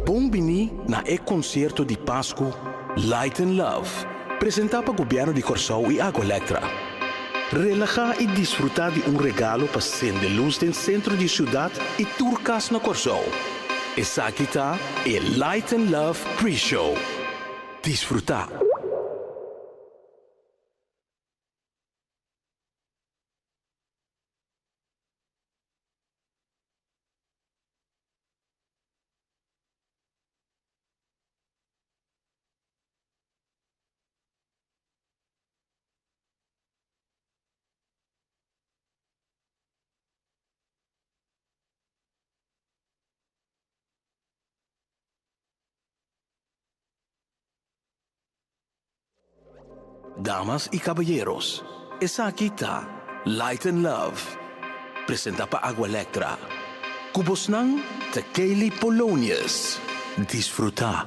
Bon bini na e konsierto di Pasku Light and Love, presentá pa Gobièrnu di Kòrsou i Aqualectra. Relahá i disfrutá di un regalo pa sende lus den sentro di siudat i tur kas na Kòrsou. Esaki ta e Light and Love Pre-Show. Disfrutá! Damas y caballeros, esaki ta Light and Love, presenta pa Aqualectra. Cu bosnan ta Kaylee Polonius. Disfruta!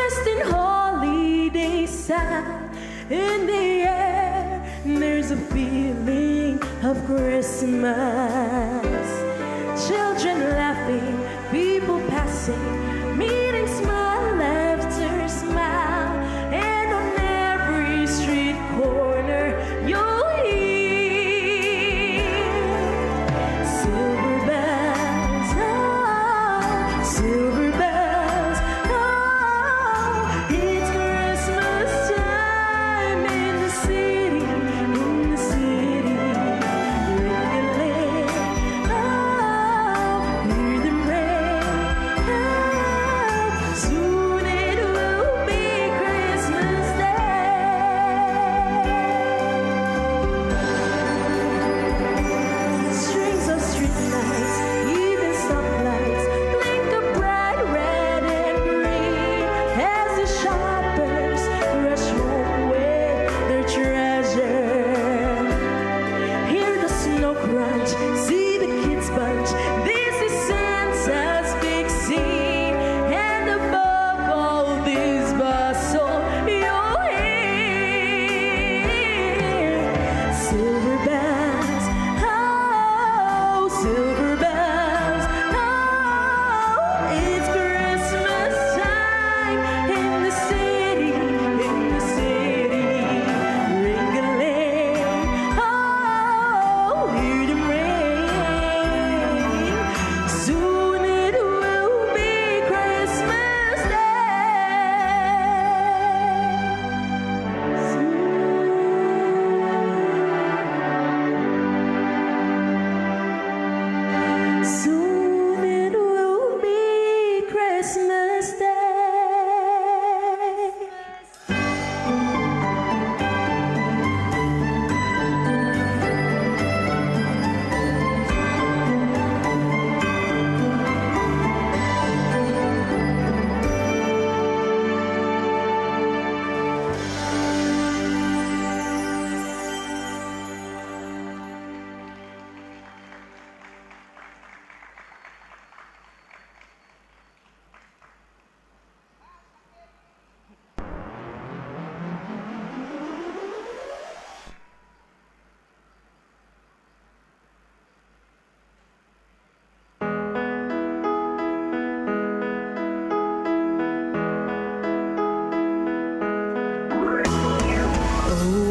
Distant holiday sound in the air. There's a feeling of Christmas. Children laughing, people passing, meeting smile after smile. And on every street corner, you'll hear silver bells, oh, silver bells, oh, it's Christmas time in the city, in the city. Ring-a-ling, oh, hear them ring, oh, soon it will be Christmas Day. Strings of streetlights, even stoplights, blink a bright red and green as the shoppers rush home with their treasure. Hear the snow crunch, see the kids bunch. This is Santa's big scene, and above all this bustle, you'll hear silver bells, oh, silver bells, oh, it's Christmas time in the city, in the city. Ring-a-ling, oh, hear them ring. Soon it will be Christmas Day. Soon, soon it will be Christmas Day.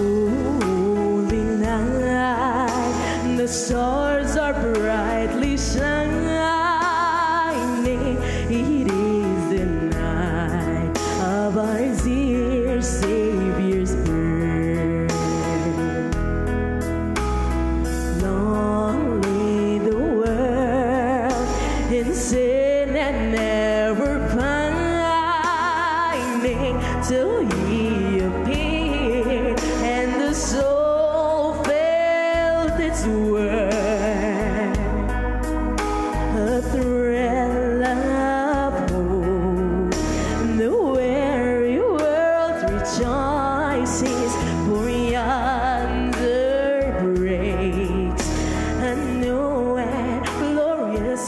Holy night, the stars are brightly shining. It is the night of our dear Savior's birth. Long lay the world in sin and ever pining till he appeared and the soul felt its worth. A thrill of hope, the weary world rejoices, for yonder breaks a new and glorious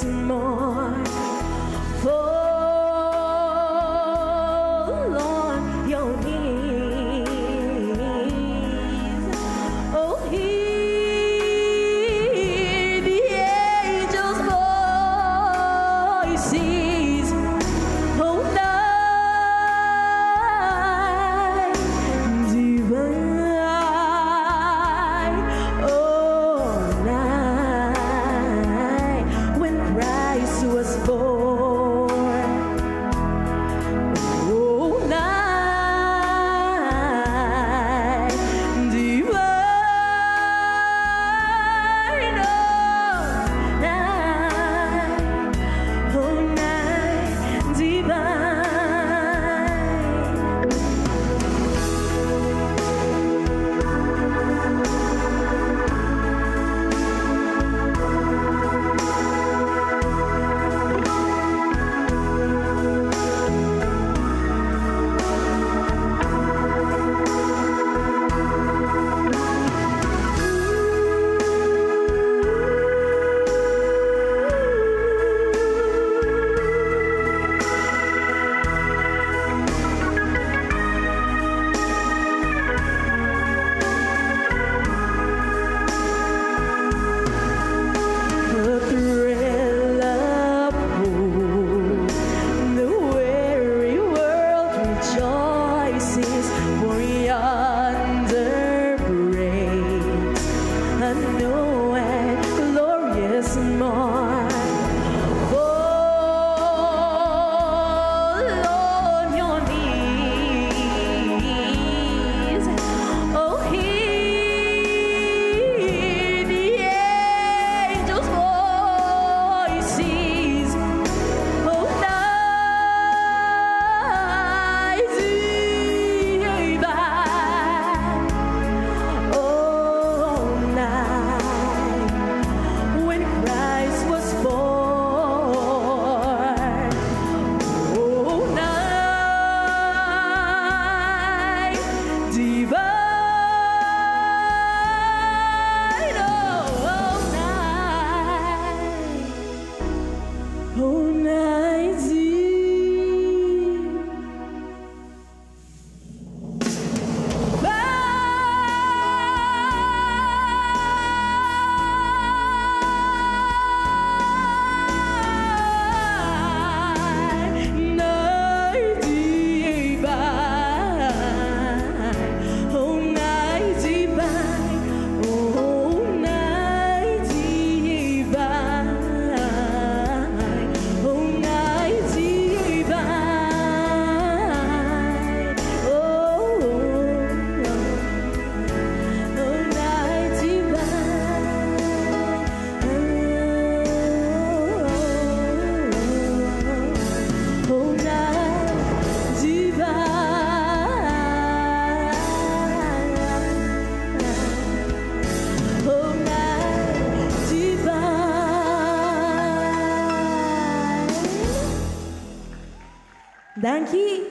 Danki!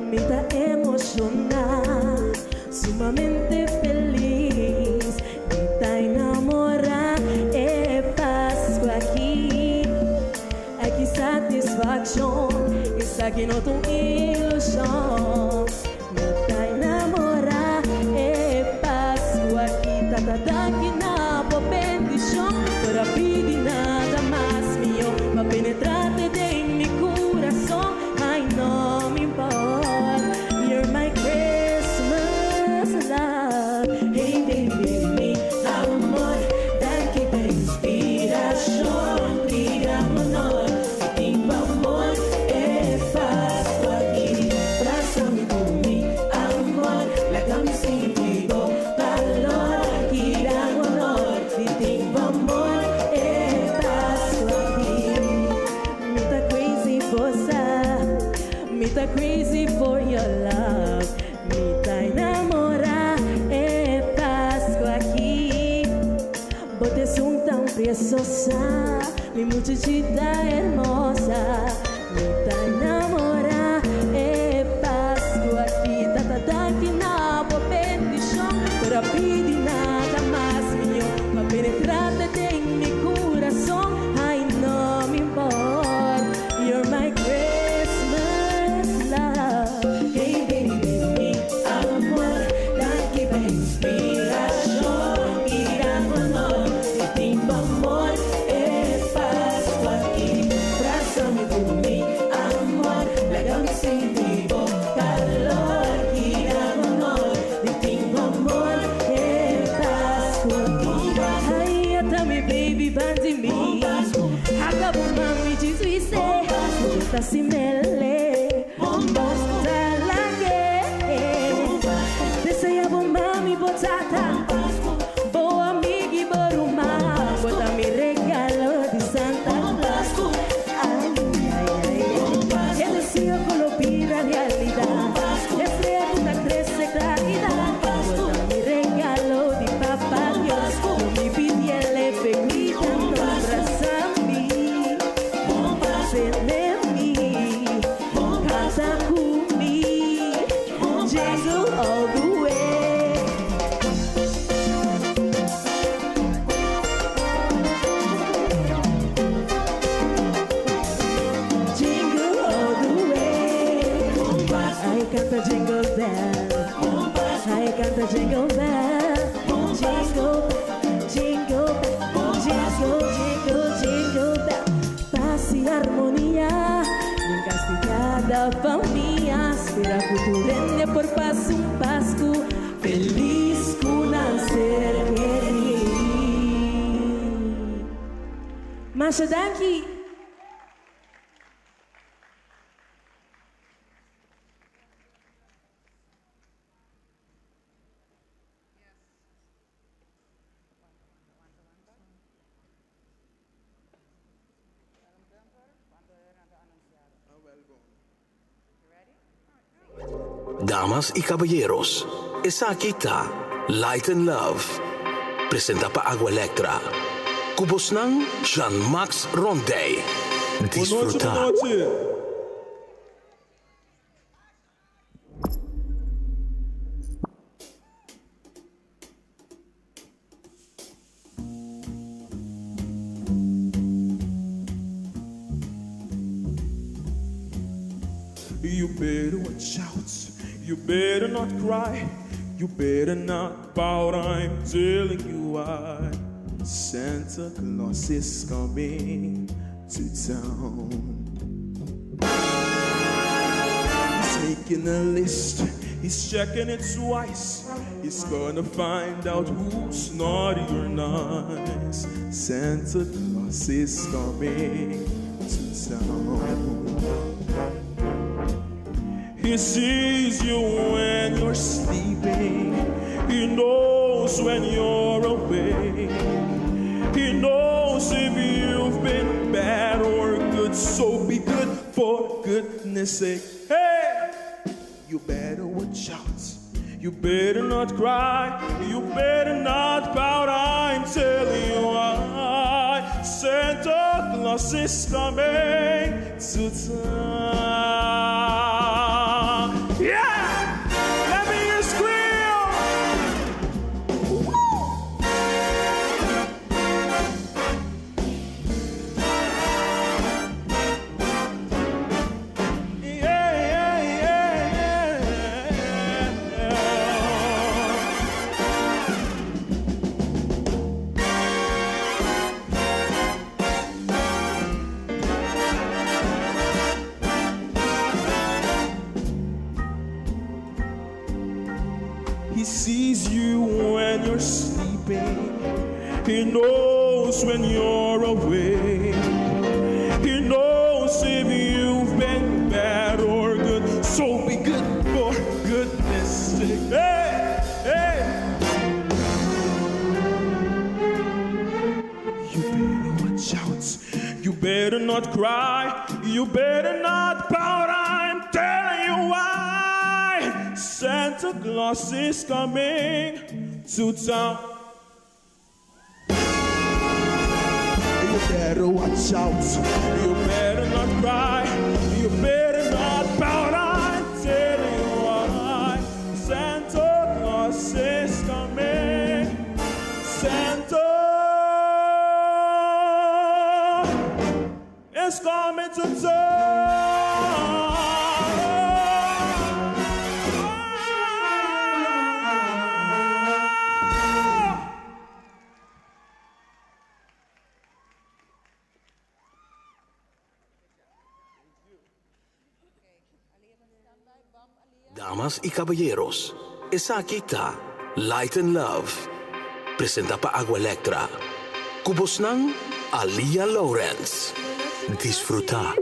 Mi ta emoshoná, sumamente felis. Mi ta enamorá e Pasku aki. Ai ki satisfakshon, esaki no ta un ilushon. Mi ta enamorá e Pasku aki. Tata danki na bo bendishon. Por a pidi nada mas mihó pa penetrá te den mi kurason. Ai no mi por, you're my Christmas love. Hey baby mi amor, danki pa inspirashon. Ki gran honor mi tin pa amor e Pasku aki. Brasa mi ku mi amor, laga mi sinti bo kalor. Ki gran honor mi tin pa amor e Pasku aki. Mi ta crazy bo sa, mi ta crazy for your love. Mi ta enamorá e Pasku aki. Bo ta esun tan preciosa, mi muchachita hermosa. Mi ta enamorá e Pasku aki. Tata danki na bo bendishon. Por a pidi nada mas mihó pa penetrá te den mi kurason. Ai no mi por, you're my Christmas love. Hey baby mi amor, danki pa inspirashon. Ki gran honor mi tin pa amor e Pasku aki. Brasa mi ku mi amor, laga mi sinti bo kalor. Ki gran honor mi tin pa amor e Pasku aki. Ai ata mi baby bandi mi, haka bo mami djis bis'é, bo ta simele, bo ta lag'é. Desea bo mami, bo tata, bo amigu i bo ruman, bo ta mi regalo di Santa Claus. Ai ai ai, e deseo ku lo bira realidat, e strea ku ta krese klaridat, bo ta mi regalo di Papa Dios, lo mi pidiele p'e grita no brasa mi, tene mi, kanta ku mi, jingle all the way. Jingle all the way. Ai kanta jingle bell. Ai kanta jingle bell. Jingle, jingle, jingle, jingle, jingle bell. Pas i armonia den kas di kada famia. Spera ku tur hende por pasa un Pasku felis ku nan ser kerí. Masha danki. Damas y caballeros, esaki ta Light and Love, presenta pa Agua Electra. Cu bosnan Jean Max Rondey. Disfruta. Bon nochi, bon nochi. You better watch out, you better not cry, you better not pout, I'm telling you why. Santa Claus is coming to town. He's making a list, he's checking it twice. He's gonna find out who's naughty or nice. Santa Claus is coming to town. He sees you when you're sleeping. He knows when you're awake. He knows if you've been good. So be good for goodness sake. Hey! You better watch out. You better not cry. You better not pout. I'm telling you why. Santa Claus is coming to town. Yeah! Let me hear you squeal! Woo! Yeah, yeah, yeah, yeah. He sees you when you're sleeping. He knows when you're awake. He knows if you've been bad or good. So be good for goodness sake. Hey, hey. You better watch out. You better not cry. You better not pout. I'm telling you why. Santa Claus is coming to town. You better watch out. You better not cry. You better not pout. I'm telling you why. Santa Claus is coming. Santa is coming to town. Damas y caballeros, esaki ta Light and Love. Presenta pa Aqualectra. Cu bosnan Aaliyah Lawrence. Disfruta.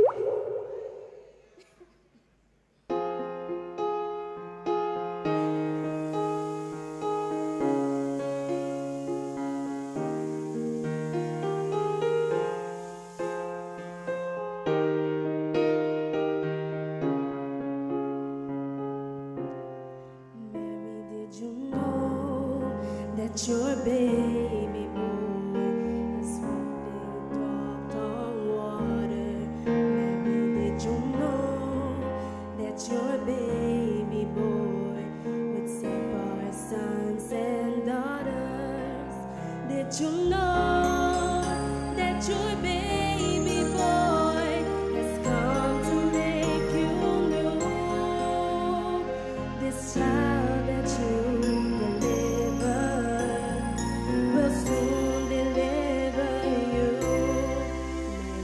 Mary, did you know that your baby boy is walking walked on water? Mary, did you know that your baby boy would save our sons and daughters? Did you know that your baby boy has come to make you new? This child that you deliver will soon deliver you.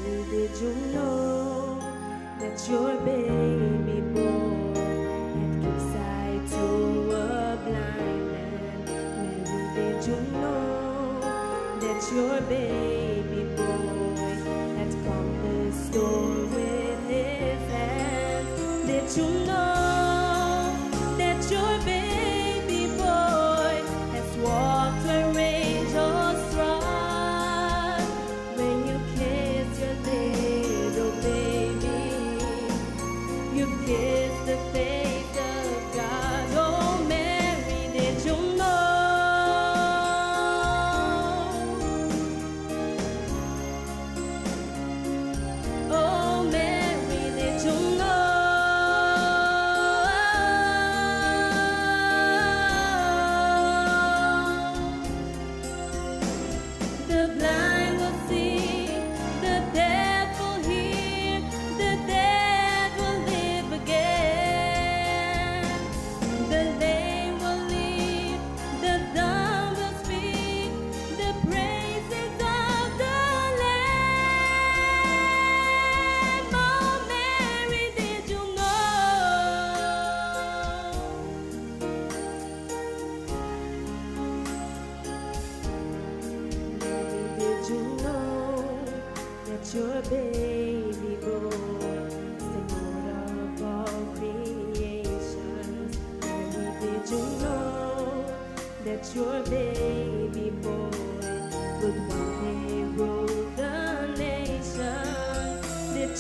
Mary, did you know that your baby boy had give sight to a blind man? Mary, did you know that your baby boy had calmed the storm with his hand? Did you know that your baby boy has walked where angels trod? When you kiss your little baby, you kiss the face of God. Oh, Mary, did you know? Oh, Mary, did you know? The blind will see, the deaf will hear, the dead will live again. The lame will leap, the dumb will speak, the praises of the Lamb. Oh, Mary, did you know? Mary, did you know that your baby boy is the Lord of all creations? Mary, did you know that your baby boy would one day rule the nation? Did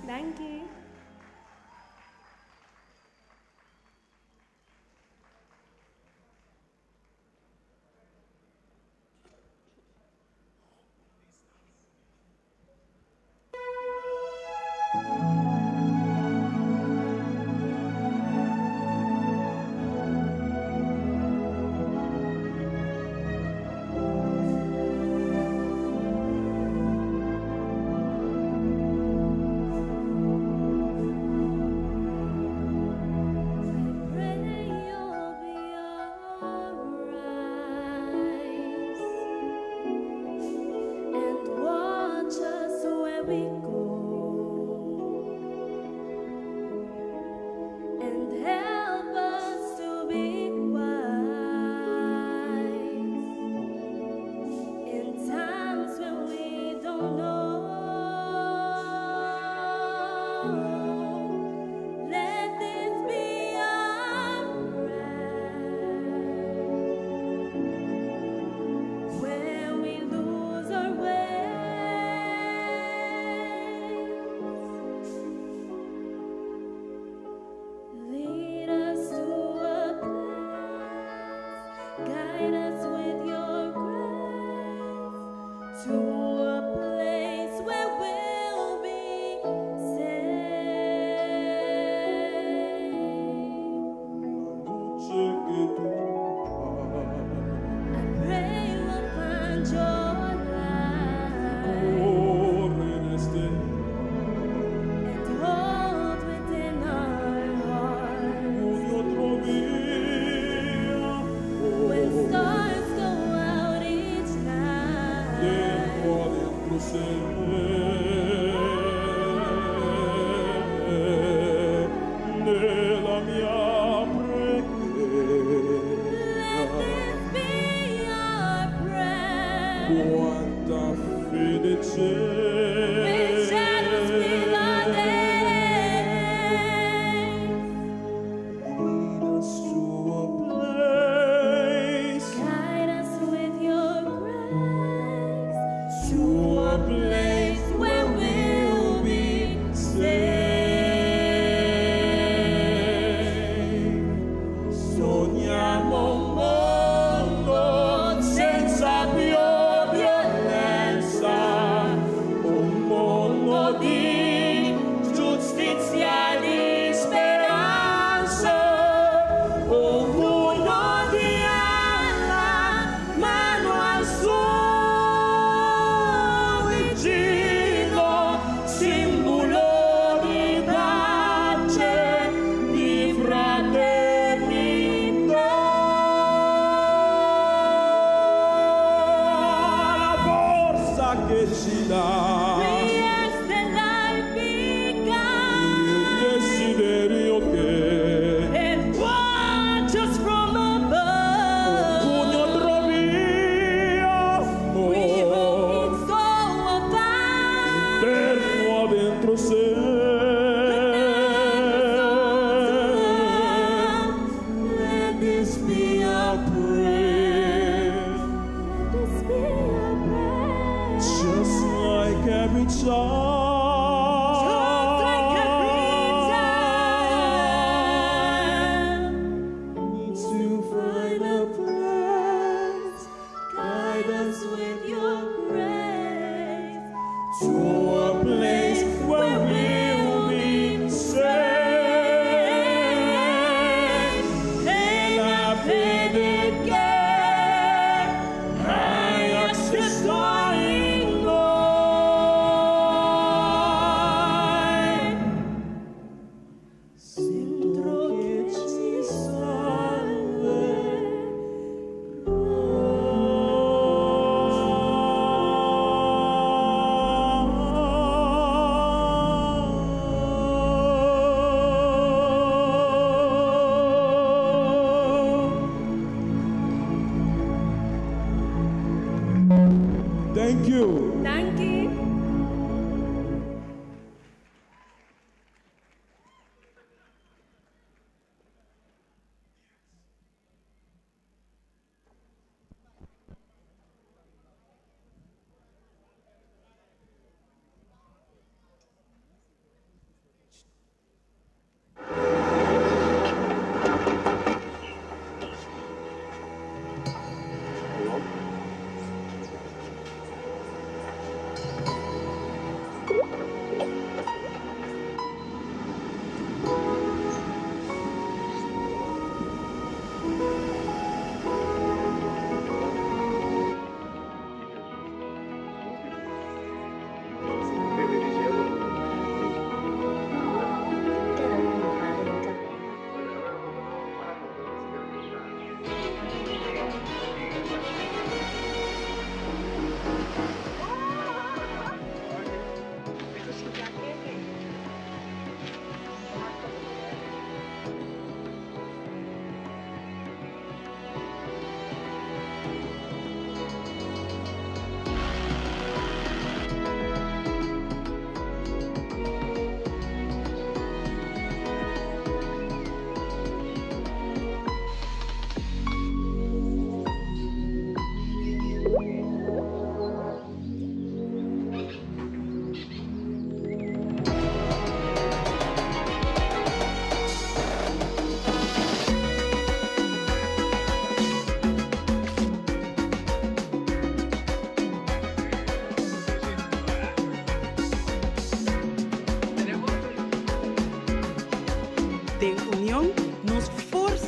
Danki. Pray you'll be alright and watch us where we go.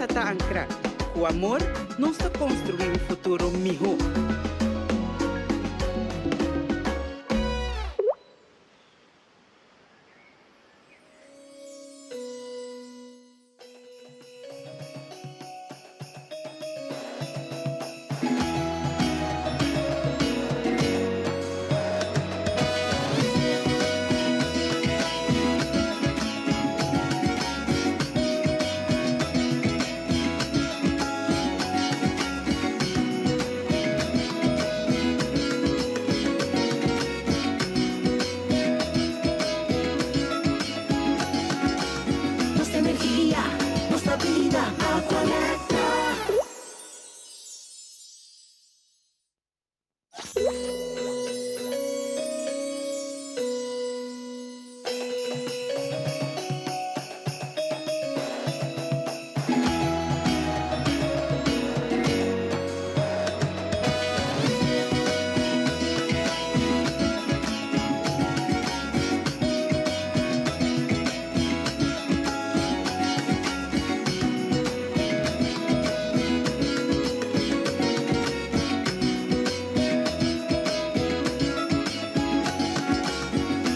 Konfiansa ta ankrá. Ku amor, nos ta konstruí un futuro mihó. Nos ta energia, nos ta bida, Aqualectra.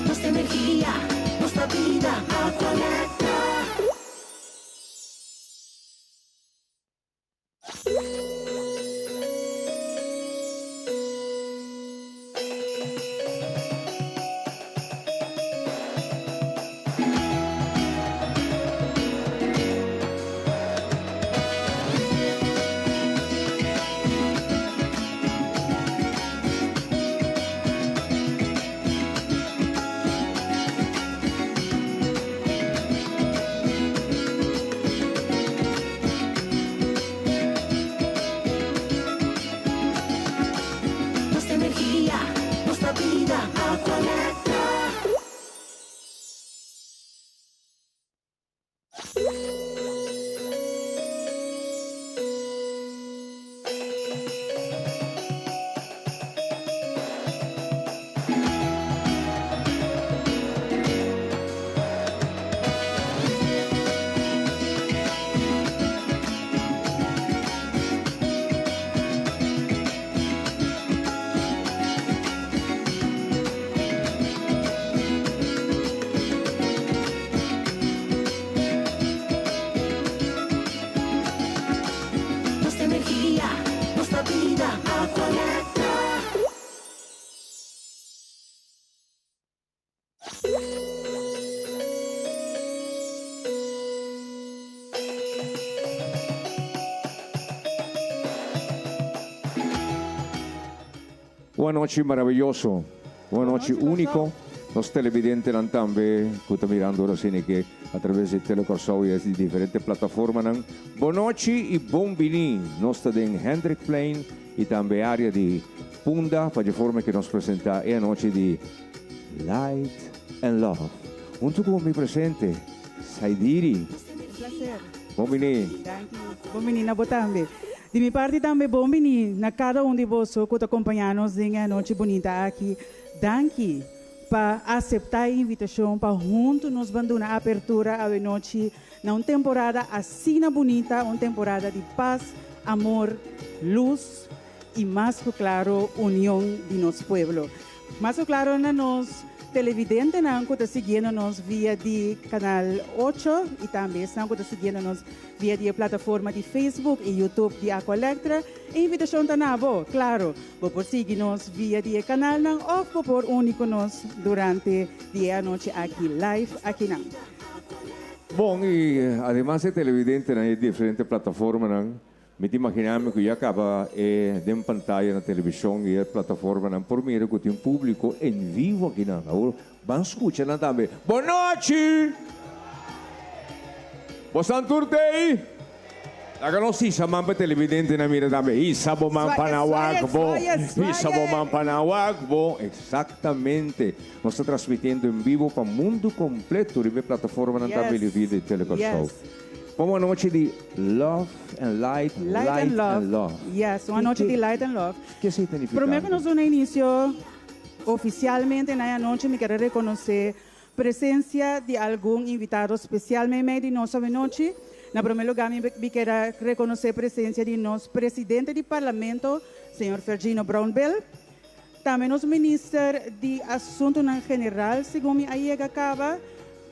Nos ta energia, nos ta bida, Aqualectra. Nos ta energia, nos ta bida, Aqualectra. Nos ta energia, nos ta bida, Aqualectra. Un anochi maraviyoso, un anochi unico. Nos televidentenan tambe cu ta mirando ora asina ke a traves di Tele Kòrsou y e diferente plataformanan. Bonochi y bon bini. Nos ta den Hendrikplein y tambe area di Punda pa dje forma ke nos presenta e anochi di Light and Love. Hunto cu mi presente, Saidiri. Placer. Bon bini. Danki. Bon bini na bo tambe. Di mi parti tambe bon bini na cada un di boso cu ta acompaña nos den e anochi bunita aki. Danki pa acepta e invitacion pa hunto nos ban duna apertura awe nochi na un temporada asina bunita, un temporada di paz, amor, luz y mas cu claro union di nos pueblo. Mas cu claro na nos televidentenan cu ta siguiendo nos via di Canal 8 y tambe esnan cu ta siguiendo nos via di e plataforma di Facebook y YouTube di Aqualectra. E invitacion ta na bo, claro, bo por sigui nos via di e canalnan of bo por uni cu nos durante di e anochi aki live akinan. Bon, y ademas e televidentenan e diferente plataformanan, mi ta imagina mi cu ya caba e den pantaya na television y e plataformanan por mira cu tin publico en vivo akinan. Awor ban scucha nan tambe. Bonochi! Bosan tur tei? Laga nos hisa man pa televidentenan mira tambe. Hisa bo man pa nan wak bo. Hisa bo man pa nan wak bo. Exactamente. Nos ta transmitiendo en vivo pa mundo completo riba e plataformanan tambe di via di Tele Kòrsou. Pa un anochi di Love and Light, Light and Light and Love. Love. Yes, un anochi di Light and Love. Ke esei ta nifiká? Promé ku nos duna inisio ofisialmente na e anochi, mi kere rekonosé presensia di algun invitado spesial meimei di nos awe nochi. Na promé lugá mi mi kier a rekonosé presensia di nos presidente di Parlamento, señor Fergino Brownbill, tambe nos minister di Asuntunan General, segun mi a yega kaba,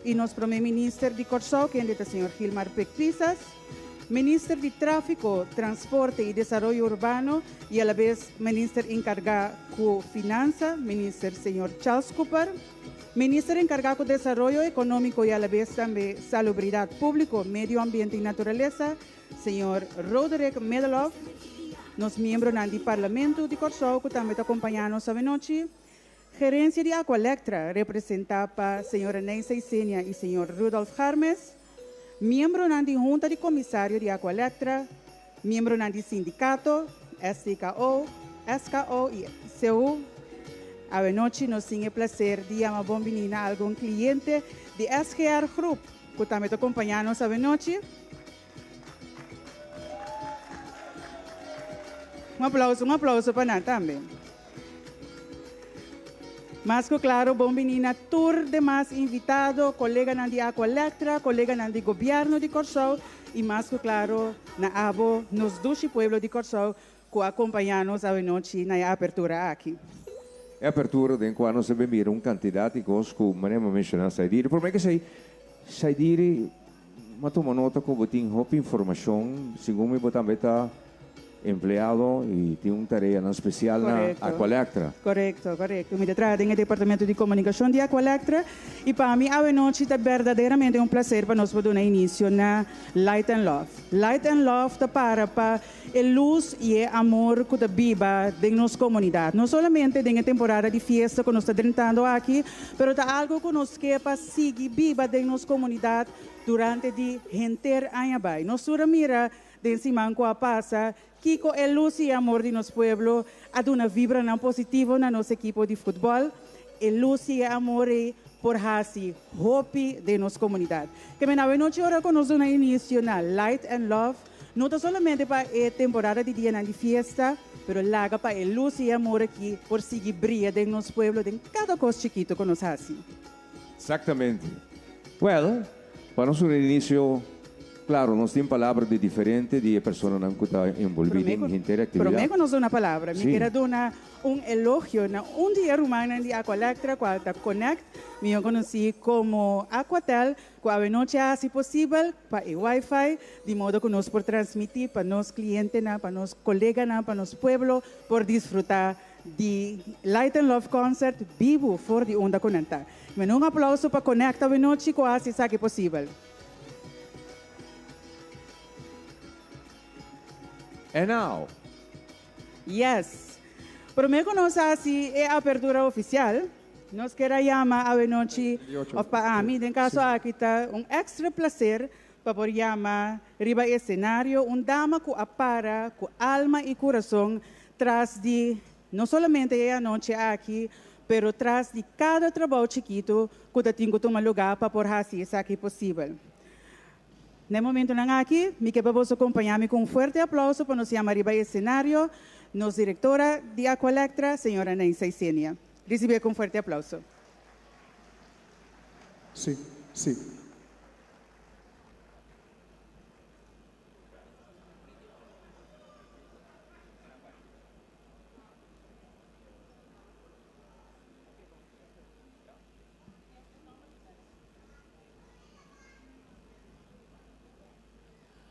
i nos promé minister di Kòrsou, kende ta señor Gilmar Pik Pisas, minister di Tráfiko, Transporte i Desaroyo Urbano i alabes minister enkargá ku Finansa, minister señor Charles Cooper. Minister enkargá ku Desaroyo Ekonómiko i alabes tambe Salubridat Públiko, Medio Ambiente i Naturalesa, señor Roderick Middelhof, nos miembronan di Parlamento di Kòrsou ku tambe ta kompañá nos awenochi, Gerensia di Aqualectra, representá pa señora Neisa Isenia i señor Rudolf Garmes, miembronan di Hunta di Komisario di Aqualectra, Miembronan di sindikato, STKO, SKO i CU, Awenochi nos tin e plaser di yama bon bini na algun kliente di SGR Groep ku tambe ta kompañá nos awenochi. Un aplauso, un aplauso pa nan tambe. Mas ku klaro bon bini na tur demas invitado, koleganan di Aqualectra, koleganan di Gobièrnu di Kòrsou i mas ku klaro na abo, nos dushi pueblo di Kòrsou ku a kompañá nos awenochi na e apertura aki. E apertura den kua nos a bin mira un kantidat di kos ku manera mi a menshoná Saidiri. Promé ke esei, Saidiri, mi a tuma nota ku bo tin hopi informashon, segun mi bo tambe ta Empleado y tin un tareanan special na Aqualectra. Corecto, corecto. Mi ta traha den e departamento di comunicacion di Aqualectra y pa mi awenochi ta berdaderamente un placer pa nos por duna inicio na Light and Love. Light and Love ta para pa e luz y e amor cu ta biba den nos comunidad. No solamente den e temporada di fiesta cu nos ta drentando aki, pero ta algo cu nos ke pa sigui biba den nos comunidad durante di henter aña bay. Nos tur a mira Den siman ku a pasa, kiko e lus i amor di nos pueblo a duna vibranan positivo na nos ekipo di futbòl? E lus i e amor ei por hasi hopi den nos komunidat. Ke men awenochi ora ku nos duna inisio na Light and Love, no ta solamente pa e temporada di dianan di fiesta, pero laga pa e lus i e amor aki por sigui bria den nos pueblo den kada kos chikitu ku nos hasi. Exactamente. Well, pa nos un inicio, claro, nos tin palabra di diferente di e personanan cu ta envolvi den henter e actividad. Prome cu nos duna palabra, mi kier a duna un elogio na un di e rumannan di Aqualectra, cual ta Connect, mihor conoci como Aquatel, cu awenochi a haci posibel pa e wifi, di modo cu nos por transmiti pa nos clientenan, pa nos coleganan, pa nos pueblo por disfruta Di Light and Love Concert bibu for di unda ku nan ta. Manda un aplauso pa Connect awenochi ku a hasi esaki posibel. And now. Yes. Prome ku nos hasi e apertura ofisial, nos kier a yama awenochi, of pa ami den kaso aki ta un extra placer pa por yama riba e escenario un dama ku a para ku alma i kurason Tras di no solamente e anochi aki, pero tras di kada trabou chikitu ku ta tin ku tuma lugá pa por hasi esaki posibel. Na e momentunan aki, mi ke pa boso kompañá mi ku un fuerte aplauso pa nos yama riba e esenario nos direktora di Aqualectra, señora Neisa Isenia. Risibié ku un fuerte aplauso. Sí, sí.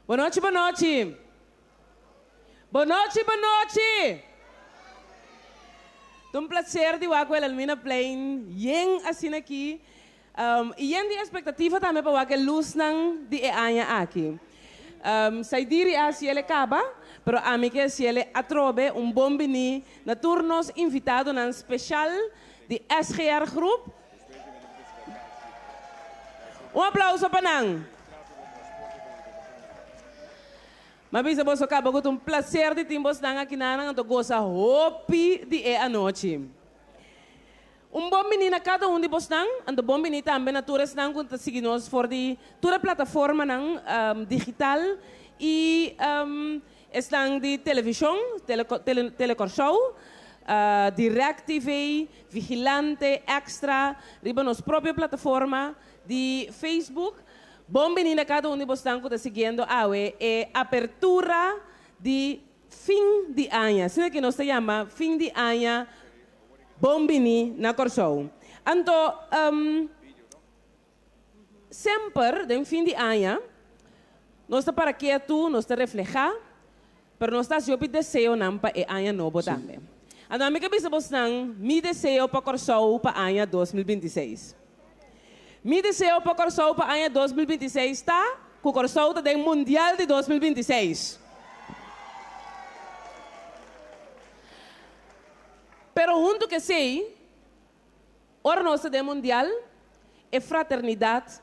Bonochi bonochi. Bonochi bonochi. Ta un placer di wak ku Elalmina Plein yen asina aki. I yen di espektativa tambe pa wak e lusnan di e aña aki. Saidiri a hasiel e kaba, pero ami ke hasiel e atrobe. Un bon bini na tur nos invitadonan speshal di SGR Groep. Un aplauso pa nan. Mi a bisa boso kaba ku ta un plaser di tin bosnan akinanan, anto gosa hopi di e anochi. Un bon bini na kada un di bosnan, anto bon bini tambe na tur esnan ku ta sigui nos for di tur e plataformanan digital i esnan di televishon, Tele Kòrsou, Direct TV, Vigilante, Extra, riba nos propio plataforma di Facebook. Bon bini na kada un di bosnan ku ta siguiendo awe e apertura di fin di aña. Asina ke nos ta yama fin di aña Bon bini na Kòrsou. Anto, semper den fin di aña nos ta para ketu, nos ta reflehá, pero nos ta hasi hopi deseonan pa e aña nobo tambe. Anto ami ke bisa bosnan mi deseo pa Kòrsou pa aña 2026. Mi deseo pa Kòrsou pa aña 2026 ta ku Kòrsou ta den Mundial di 2026. Pero huntu ku esei, ora nos ta den Mundial, e fraternidat,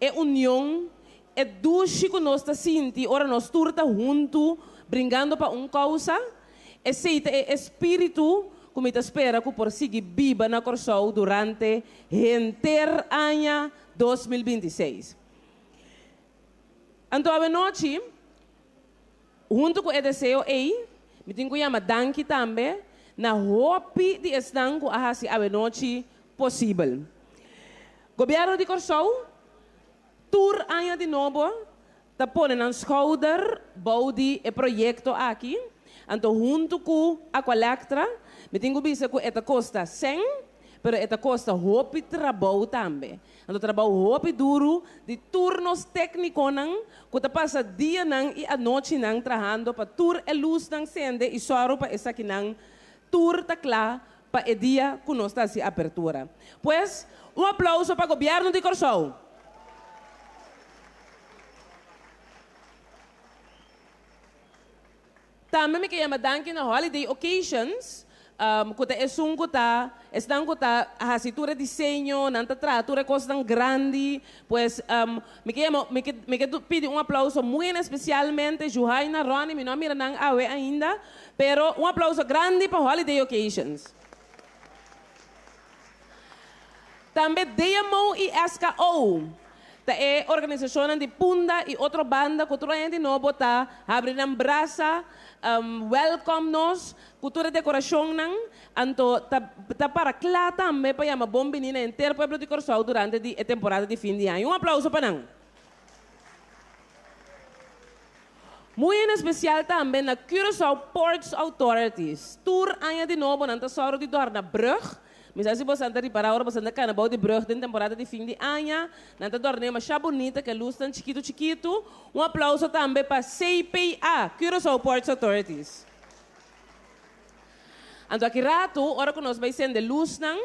e union, e dushi ku nos ta sinti ora nos tur ta huntu bringando pa un kousa, esei ta e espíritu ku mi ta spera ku por sigui biba na Kòrsou durante henter aña 2026. Anto awenochi, huntu ku e deseo ei, mi tin ku yama danki tambe na hopi di esnan ku a hasi awenochi posibel. Gobièrnu di Kòrsou tur aña di nobo ta pone nan skouder bou di e proyekto aki, anto huntu ku Aqualectra, mi tin ku bisa ku e ta kosta sèn, pero e ta kosta hopi trabou tambe. Anto trabou hopi duru di tur nos téknikonan ku ta pasa dianan i anochinan trahando pa tur e lusnan sende i sòru pa esakinan tur ta kla pa e dia ku nos ta hasi apertura. Pues, un aplouso pa Gobièrnu di Kòrsou! Tambe mi ke yama danki na Holiday Occasions, ku ta esun ku ta esnan ku ta hasi tur e diseño, nan ta traha tur e kosnan grandi. Pues mi ke yama, mi ke mi ke pidi un aplauso muy en espesialmente Juhaina, Ronnie, mi no a mira nan awe ainda, pero un aplauso grandi pa Holiday Occasions. Tambe DMO i SKO ta e organisashonnan di Punda i otro banda ku tur aña di nobo ta habri nan brasa, wèlkòm nos ku tur e dekorashonnan. Anto ta ta para kla tambe pa yama bon bini na henter pueblo di Kòrsou durante di e temporada di fin di aña. Un aplauso pa nan! Muy en espesial tambe na Curaçao Ports Authorities. Tur aña di nobo nan ta sòru di dòrna brùg. Mi sa si bosan ta ripará ora bosan ta kana bou di brùg den temporada di fin di aña. Nan ta dòrn'é masha bunita ku e lusnan chikitu chikitu. Un aplauso tambe pa CPA, Curaçao Ports Authorities. Anto aki ratu, ora ku nos bai sende lusnan,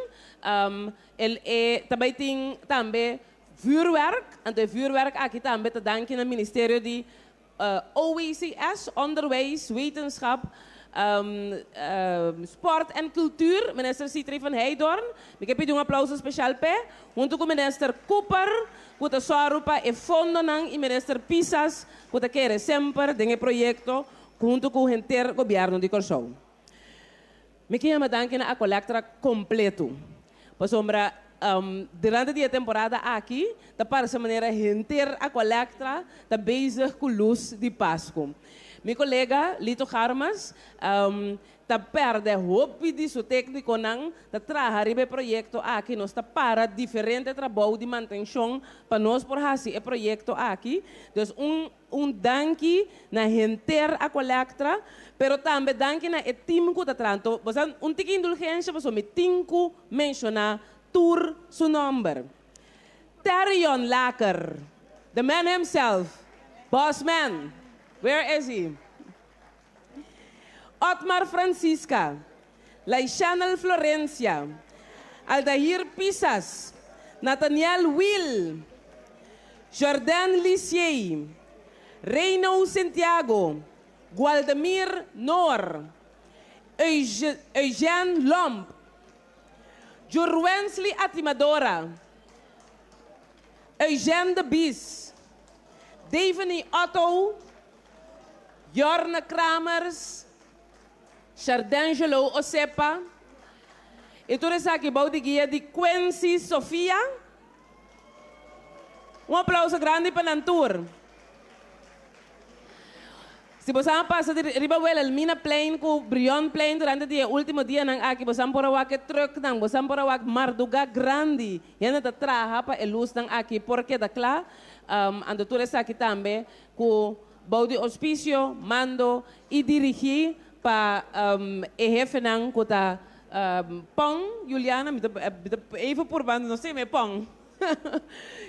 el e ta bai tin tambe Vuurwerk, anto e vuurwerk aki tambe ta danki na Ministerio di OWCS, Onderwijs, Wetenschap, Sport en Cultuur, Minister Sithree van Heydoorn. Mi ke pidi un aplauso special p'e, hunto ku Minister Cooper ku ta sòru pa e fondonan i Minister Pisas ku ta kere semper den e proyekto hunto ku henter Gobièrnu di Kòrsou. Mi ke yama danki na Aqualectra kompleto, pasobra durante di e temporada aki ta parse manera henter Aqualectra ta bezig ku lus di Pasku. Mi kolega Lito Garmes ta pèrdè hopi di su téknikonan ta traha riba e proyekto aki. Nos ta para diferente trabou di mantenshon pa nos por hasi e proyekto aki. Dus un Un danki na henter Aqualectra, pero tambe danki na e team ku ta traha. Anto bo sa un tiki indulgensha pasobra mi tin ku menshoná tur su nòmber. Terrion Laker, the man himself, boss man, where is he? Otmar Francisca, Laishanel Florencia, Aldahir Pisas, Nathaniel Wiel, Jordan Lisiey, Reyno Santiago, Gualdemir Noor, Eugène Lomp, Jurwensley Atimadora, Eugène de Bies, Daveny Otto, Jorne Kramers, Shardangelo Osepa, i tur esaki bou di guia di Quincy Sofia. Un aplauso grandi pa nan tur. Si boso a pasa di riba Wilhelminaplein ku Brionplein durante di e último dianan aki, boso por a wak e trùknan, boso por a wak mardugá grandi hende ta traha pa e lusnan aki por keda kla. Anto tur esaki tambe ku bou di ouspisio, mando i dirigí pa e hefenan ku ta Pon, Juliana, mi ta even purba, no sé, me Pon.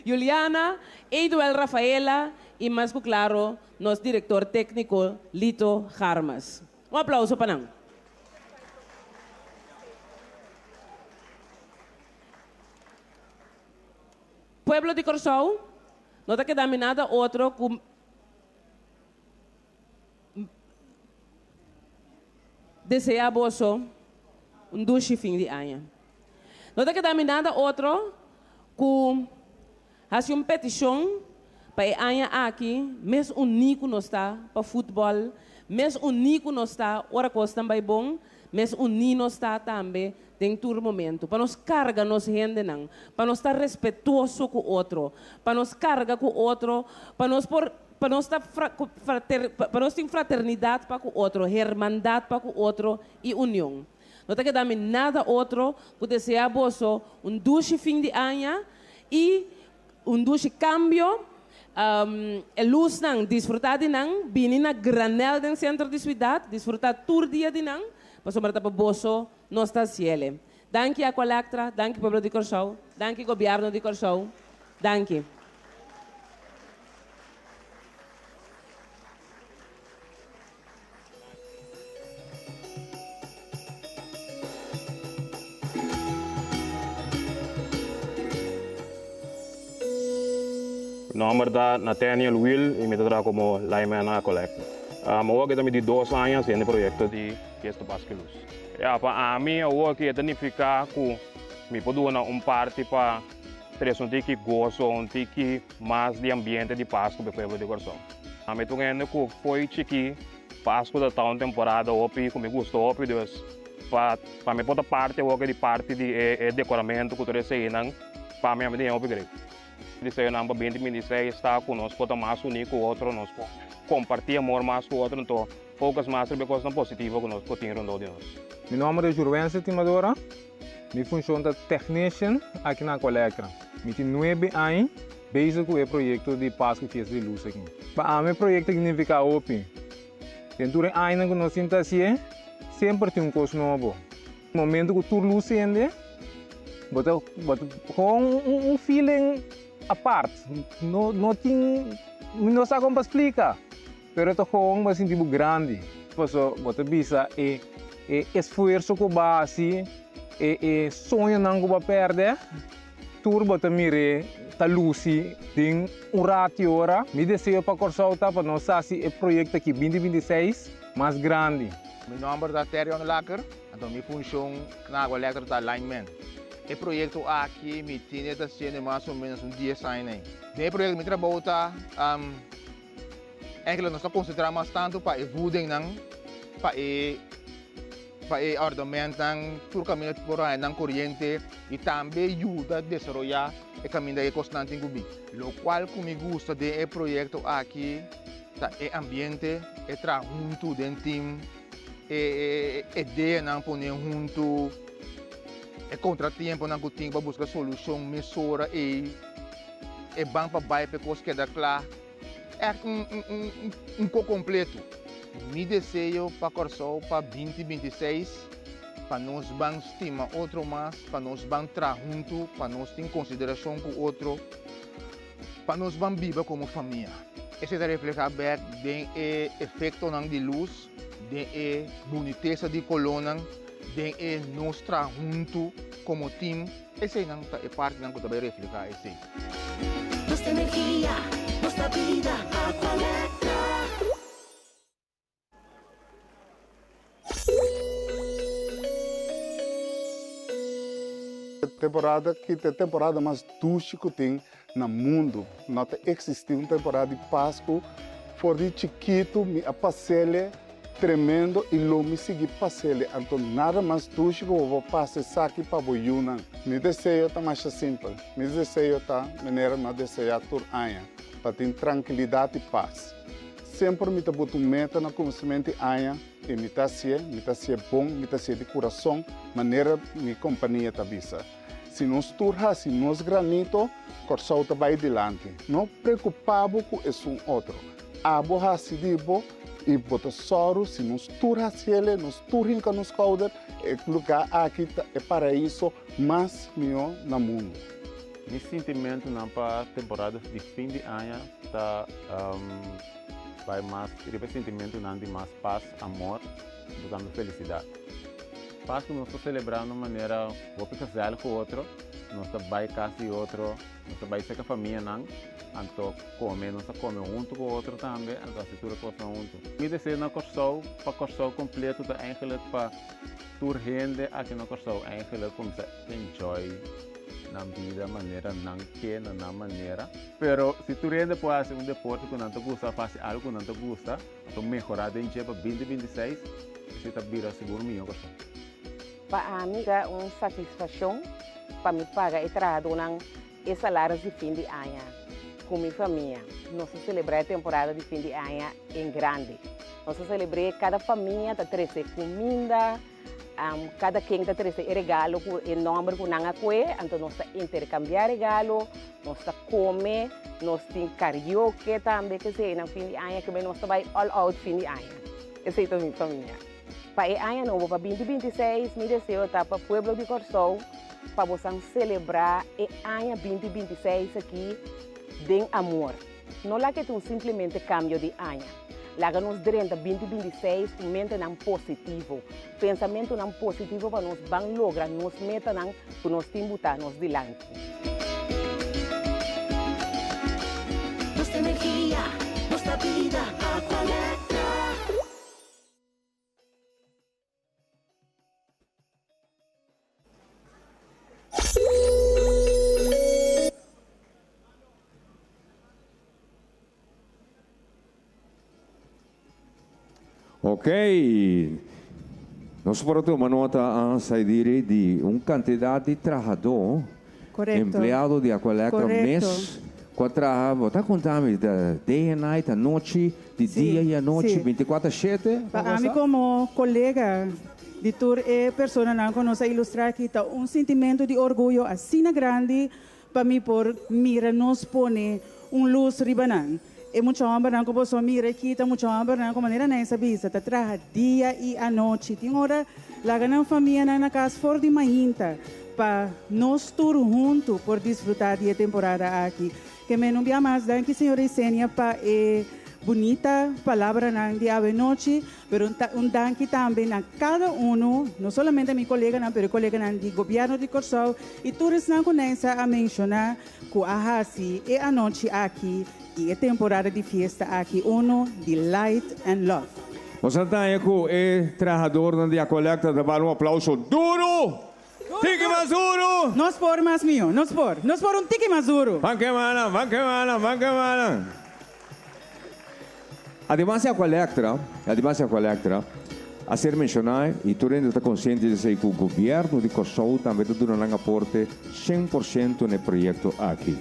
Juliana, Eduel Rafaela i mas ku klaro nos direktor tékniko Lito Garmes. Un aplauso pa nan. Pueblo di Kòrsou, no ta keda mi nada otro ku deseá boso un dushi fin di aña. No ta keda mi nada otro ku hasi un petishon pa e aña aki mes uní ku nos ta pa futbòl, mes uní ku nos ta ora kosnan bai bon, mes uní nos ta tambe den tur momento. Pa nos karga nos hendenan, pa nos ta respetuoso ku otro, pa nos karga ku otro, pa nos por pa nos ta pa nos tin fraternidat pa ku otro, hermandat pa ku otro i union. No ta keda mi nada otro ku deseá boso un dushi fin di aña i un dushi kambio. E lusnan, disfrutá di nan, bini na granèl den sentro di suidat, disfrutá tur dia di nan, pasobra ta pa boso nos ta hasiele. Danki Aqualectra, danki pueblo di Kòrsou, danki gobièrnu di Kòrsou, danki. Mi nomber ta Nathaniel Wiel y mi ta traha como lineman na Aqualectra. Awor aki ta mi di dos aña haciendo e proyecto di Fiesta Pascu y Luz. Ya, pa ami awor aki e ta nifica cu mi por duna un parti pa trece un tiki gozo, un tiki mas di ambiente di Pascu pa e pueblo di Corsou. Ami ta un hende ku foi chikí, Pasku ta ta un temporada hopi ku mi gusta hopi, dus pa pa mi por ta parti awor di parti di e e dekoramentu ku tur eseinan, pa mi ami ta hopi great. Deseonan pa binti 26 ta ku nos por ta mas uní ku otro, nos por kompartí amor mas ku otro, anto focus mas riba e kosnan positivo ku nos por tin rondó di nos. Mi nomber ta Jurwense Timadora, mi funshon ta technician aki na Aqualectra. Mi tin nuebe aña Bezig ku e proyekto di Pasku Fiesta di Lus aki. Pa ami e proyekto aki nifiká hopi. Den tur e añanan ku nos tin ta hasié, semper tin un kos nobo. Momento ku tur lus sende, bo ta bo ta kon un feeling apart. No no tin, mi no sa kon pa splika, pero ta kon bo ta sinti bo grandi. Paso bo ta bisa e e esfuerso ku bo a hasi, e e soñonan ku bo a pèrdè. Tur bo ta mir'é ta lusi den un rati ora. Mi deseo pa Kòrsou ta pa nos hasi e proyekto aki binti 26 mas grandi. Mi nòmber ta Terion Laker, anto mi funshon na Aqualectra ta lineman. E proyekto aki mi tine ta hasiendo mas o ménos un dies aña nei. Den e proyekto mi trabou ta Eigenlijk nos ta konsentrá mas tantu pa e voedingnan, pa e pa e ornamentnan, tur kaminda por haña nan koriente i tambe yuda desaroyá e kaminda e kosnan tin ku bin. Lokual ku mi gusta den e proyekto aki ta e ambiente, e traha huntu den tim, e ideanan pone huntu, e kontratiemponan ku tin pa buska solushon mesora ei, e ban pa bai pa e kos keda kla. Ègt un un un ko kompleto. Mi deseo pa Kòrsou pa binti 26 pa nos ban stima otro mas, pa nos ban traha huntu, pa nos tin konsiderashon ku otro, pa nos ban biba komo famia. Esei ta reflehá bèk den e efektonan di lus, den e bunitesa di kolónan, den e nos traha huntu komo tim. Eseinan ta e partinan ku ta bai reflehá esei. Nos ta energia, nos ta bida, Aqualectra. Temporada ki ta e temporada mas dushi ku tin na mundu. No ta eksistí un temporada di Pasku. For di chikitu mi a pas'ele Tremendo y lo mi sigui pasele anto nada mas dushi cu bo por pasa esaki pa bo yunan. Mi deseo ta masha simpel. Mi deseo ta manera mi a desea tur aña, pa tin trankilidad y paz. Semper mi ta bota un meta na kuminsamentu di aña i mi ta hasié, mi ta hasié bon, mi ta hasié di kurason, manera mi kompania ta bisa. Si nos tur hasi nos granito, Kòrsou ta bai dilanti. No preokupá bo ku esun otro. Abo hasi di bo i bo ta sòru si nos tur hasiel, nos tur hinka nos skouder, e lugá aki ta e paraiso mas mihó na mundu. Mi sintimentunan pa temporada di fin di aña ta bai mas riba e sintimentunan di mas pas, amor i tambe felisidat. Pasku nos ta selebrá na un manera hopi gezellig ku otro, nos ta bai kas di otro, nos ta bai serka famianan, anto kome, nos ta kome huntu ku otro tambe, anto hasi tur e kosnan huntu. Mi deseo na Kòrsou, pa Kòrsou kompleto ta eigenlijk pa tur hende aki na Kòrsou eigenlijk kuminsá enjoy nan bida manera nan ke, na nan manera. Pero si tur hende por hasi un deporte ku nan ta gusta òf hasi algu ku nan ta gusta, Anto mehorá den dje pa 2026, esei ta bira sigur mihó kòrsou. Pa ami ta un satisfashon pa mi paga e trahadónan e salaris di fin di aña ku mi famia. Nos ta selebrá e temporada di fin di aña en grande. Nos ta selebr'é kada famia ta trese kuminda, Kada ken ta trese e regalo ku e nòmber ku nan a kue, anto nos ta interkambiá regalo, nos ta kome, nos tin karaoke tambe kesei na fin di aña, kebei nos ta bai all out fin di aña. Esei ta mi famia. Pa e aña nobo, pa 2026, mi deseo ta pa pueblo di Kòrsou pa bosan selebrá e aña 2026 aki den amor. No laga e ta un simplemente kambio di aña. Laga nos drenta 2026 ku mentenan positivo, pensamentunan positivo pa nos ban logra nos metanan ku nos tin butá nos dilanti. Nos ta energia, nos ta bida, Aqualectra. Ok. Nos por a tuma nota a Saidiri di un kantidat di trahadó, Korekto. empleado di Aqualectra Korekto. mes ku a traha, bo ta konta mi, ta day and night, anochi, Di dia i anochi, 24 a shete. Pa ami komo kolega di tur e personanan ku nos a ilustrá aki ta un sintimentu di orguyo asina grandi pa mi por mira nos pone un lus riba nan. E mucha hòmbernan ku boso a mira aki ta mucha hòmbernan ku manera Nais a bisa ta traha dia i anochi. Tin ora laga nan famianan na kas for di mainta pa nos tur huntu por disfrutá di e temporada aki. Ke men un bia mas danki señora Isenia pa e bunita palabranan di awe nochi, pero un danki tambe na kada uno, no solamente mi koleganan, pero e koleganan di Gobierno di Kòrsou i tur esnan ku Neisa a menshoná ku a hasi e anochi aki i e temporada di fiesta aki uno di light and love. Nos a daña ku e trahadornan di Aqualectra ta bal un aplauso duro! Tiki mas duru! Nos por mas mihó, nos por. Nos por un tiki mas duru. Ban kema nan, ban kema nan, ban kema nan. Ademas di Aqualectra, ademas di Aqualectra, a ser menshoná i tur hende ta konsiente di esei ku gobièrnu di Kòrsou tambe ta duna nan aporte 100% na e proyekto aki.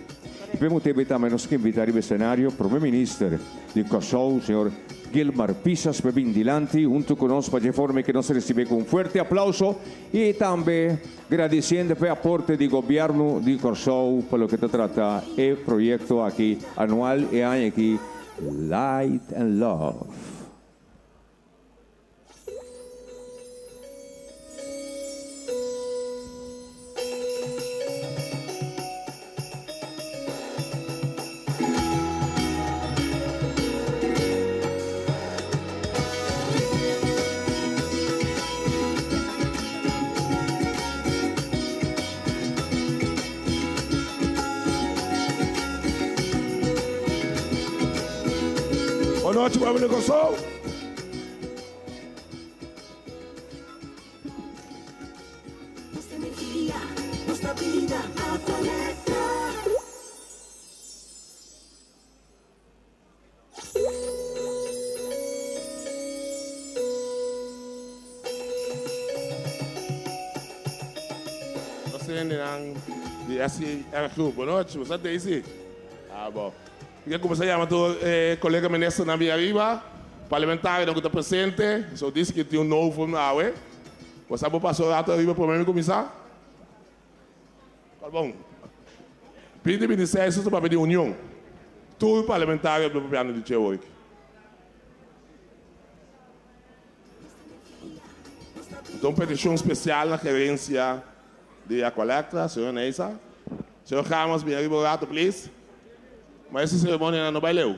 I p'e motibu ei tambe nos ke invitá riba e senario Prome Minister di Kòrsou, señor Gilmar Pisas pa bin dilanti huntu ku nos pa dje forma ke nos risib'é ku un fuerte aplauso i tambe gradisiendo p'e aporte di Gobièrnu di Kòrsou pa loke ta trata e proyekto aki anual e aña aki Light and Love. Bon nochi pueblo di Kòrsou. Nos ta energia, nos ta bida, Aqualectra. Nos hendenan di SCRQ, bon nochi, bo sa Daisy? Ah, bon. Mi ke kuminsá yama tur e kolega ministernan bin ariba, parlamentarionan ku ta presente. So dice ku tin un novo awe. Bo sa bo pasa un rato ariba promé mi kuminsá? Kòl bon. 2026 nos ta papia di union. Tur parlamentario ta papiando di dje awor. Anto un petishon spesial na gerensia di Aqualectra, señor Neisa. Señor Gamas, bini ariba un rato, please. Ma esta seremonianan no bai leu.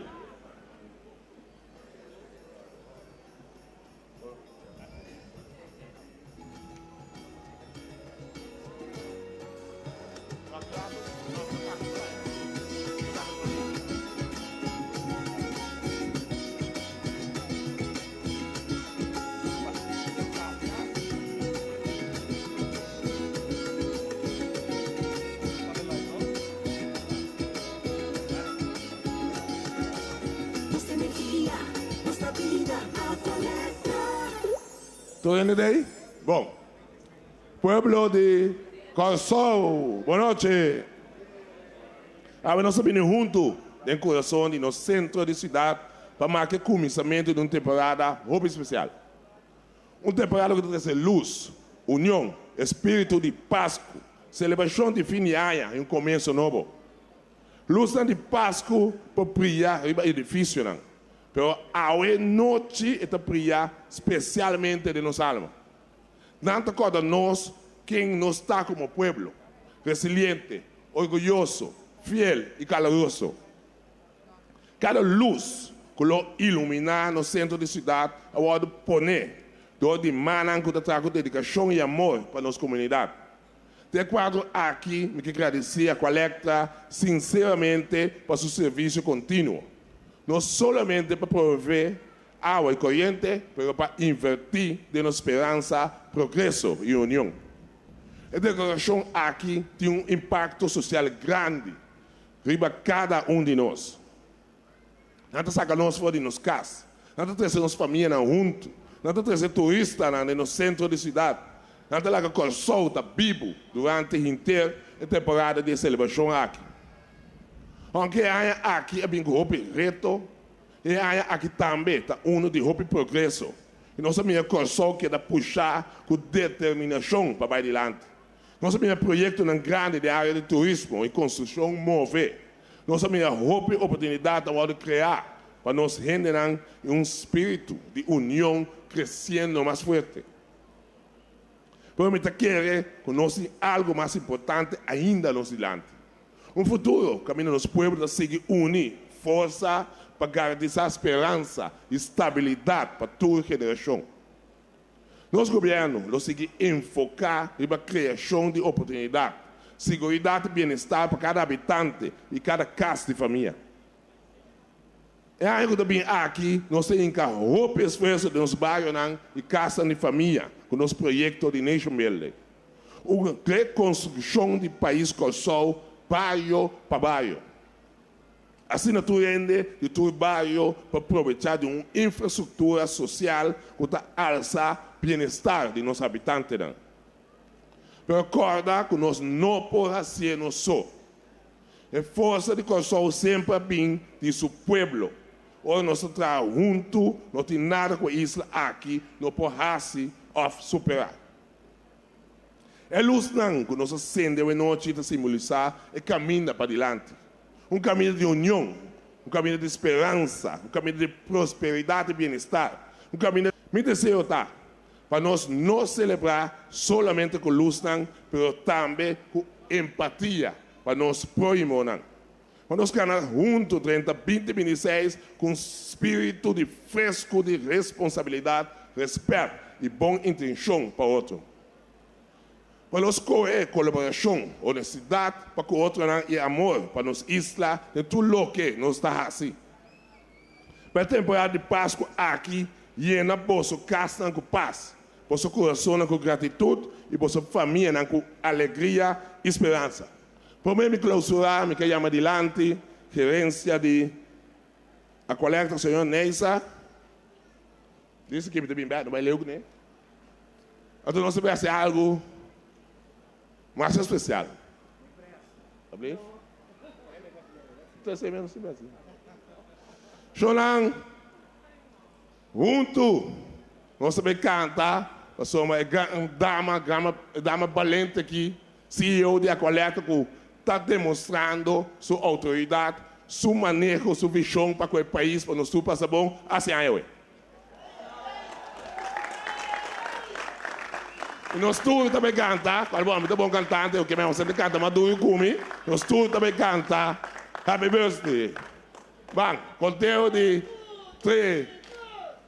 Tur hende ta ei? Bon. Pueblo di Kòrsou, bon nochi! Awe nos a bini huntu den kurason di nos sentro di siudat pa marka e kuminsamentu di un temporada hopi spesial. Un temporada ku ta trese lus, union, e spiritu di Pasku, selebrashon di fin di aña i un komienso nobo. Lusnan di Pasku por bria riba edifisionan, pero awe nochi e ta bria spesialmente den nos alma. Nan ta kòrda nos ken nos ta komo pueblo, resiliente, orguyoso, fiel i kaloroso. Kada lus ku lo iluminá nos sentro di siudat a wòrdu poné dor di mannan ku ta traha ku dedikashon i amor pa nos komunidat. Den e kuadro aki mi ke gradisí Aqualectra sinseramente pa su servisio kontinuo, no solamente pa proveé awa i koriente, pero pa invertí den nos speransa, progreso i union. E deklarashon aki tin un impakto sosial grandi riba kada un di nos. Nan ta saka nos for di nos kas, nan ta trese nos famianan huntu, nan ta trese turistanan den nos sentro di siudat, nan ta laga Kòrsou ta bibu durante henter e temporada di e selebrashon aki. Ounke e aña aki a bin ku hopi reto, e aña aki tambe ta unu di hopi progreso i nos a mira Kòrsou keda pushá ku determinashon pa bai dilanti. Nos a mira proyektonan grandi den área di turismo i konstrukshon move. Nos a mira hopi oportunidat ta wòrdu kreá pa nos hendenan i un spiritu di union kresiendo mas fuerte. Pero mi ta kere ku nos tin algu mas importante ainda nos dilanti. Un futuro kaminda nos pueblo ta sigui uni forsa pa garantisá speransa i stabilidat pa tur generashon. Nos gobièrnu lo sigui enfoká riba kreashon di oportunidat, siguridat i bienestar pa kada habitante i kada kas di famia. E aña ku ta bini aki nos ta hinka hopi esfuerso den nos barionan i kasnan di famia ku nos proyekto di Nation Building, un rekonstrukshon di pais Kòrsou bario pa bario. Asina tur hende di tur bario por probechá di un infrastruktura sosial ku ta alsa bienestar di nos habitantenan. Pero kòrda ku nos no por hasié nos so. E forsa di Kòrsou semper a bin di su pueblo. Ora nos ta traha huntu, no tin nada ku e isla aki no por hasi òf superá. E lusnan ku nos a sende awenochi ta simbolisá e kaminda padilanti, un kaminda di union, un kaminda di speransa, un kaminda di prosperidat i bienestar, un kaminda. Mi deseo ta pa nos no selebrá solamente ku lusnan, pero tambe ku empatia pa nos próhimonan. Pa nos kana huntu drenta 2026 ku un spiritu di fresku di responsabilidat, rèspèt i bon intenshon pa otro. Pa nos kohe kolaborashon, honestidat pa ku otronan i amor pa nos isla den tur loke nos ta hasi. Pa e temporada di Pasku aki yena boso kasnan ku pas, boso kurasonnan ku gratitut i boso famianan ku alegria i speransa. Promé mi klausurá mi ke yama dilanti gerensia di Aqualectra señor Neisa. Dice ke mi ta bin bèk no bai leu kuné. Anto nos ta bai hasi algu mas espesial. Alsjeblieft. Shonan, huntu nos ta bay canta pasobra e gran dama, dama balente aki, CEO di Aqualectra cu ta demostrando su autoridad, su maneho, su vision pa cu e pais pa nos tur pasa bon, haci aña awe. Y nos tur ta bay canta, cual bo, mi ta bon cantante, oke, mi semper canta mas duro cu mi, nos tur ta bay canta Happy Birthday. Ban, conteo di tres.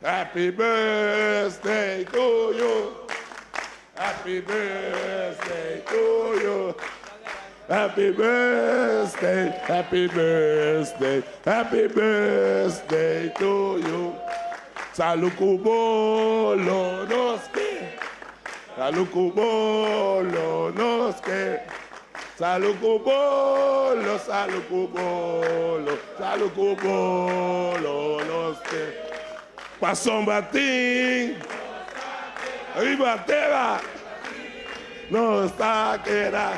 Happy birthday to you. Happy birthday to you. Happy birthday, happy birthday, happy birthday to you. Salud ku bolo nos ke. Salud ku bolo nos ke. Salud ku bolo, salud ku bolo, salud ku bolo nos ke. Pasobra tin riba tera nos ta keda.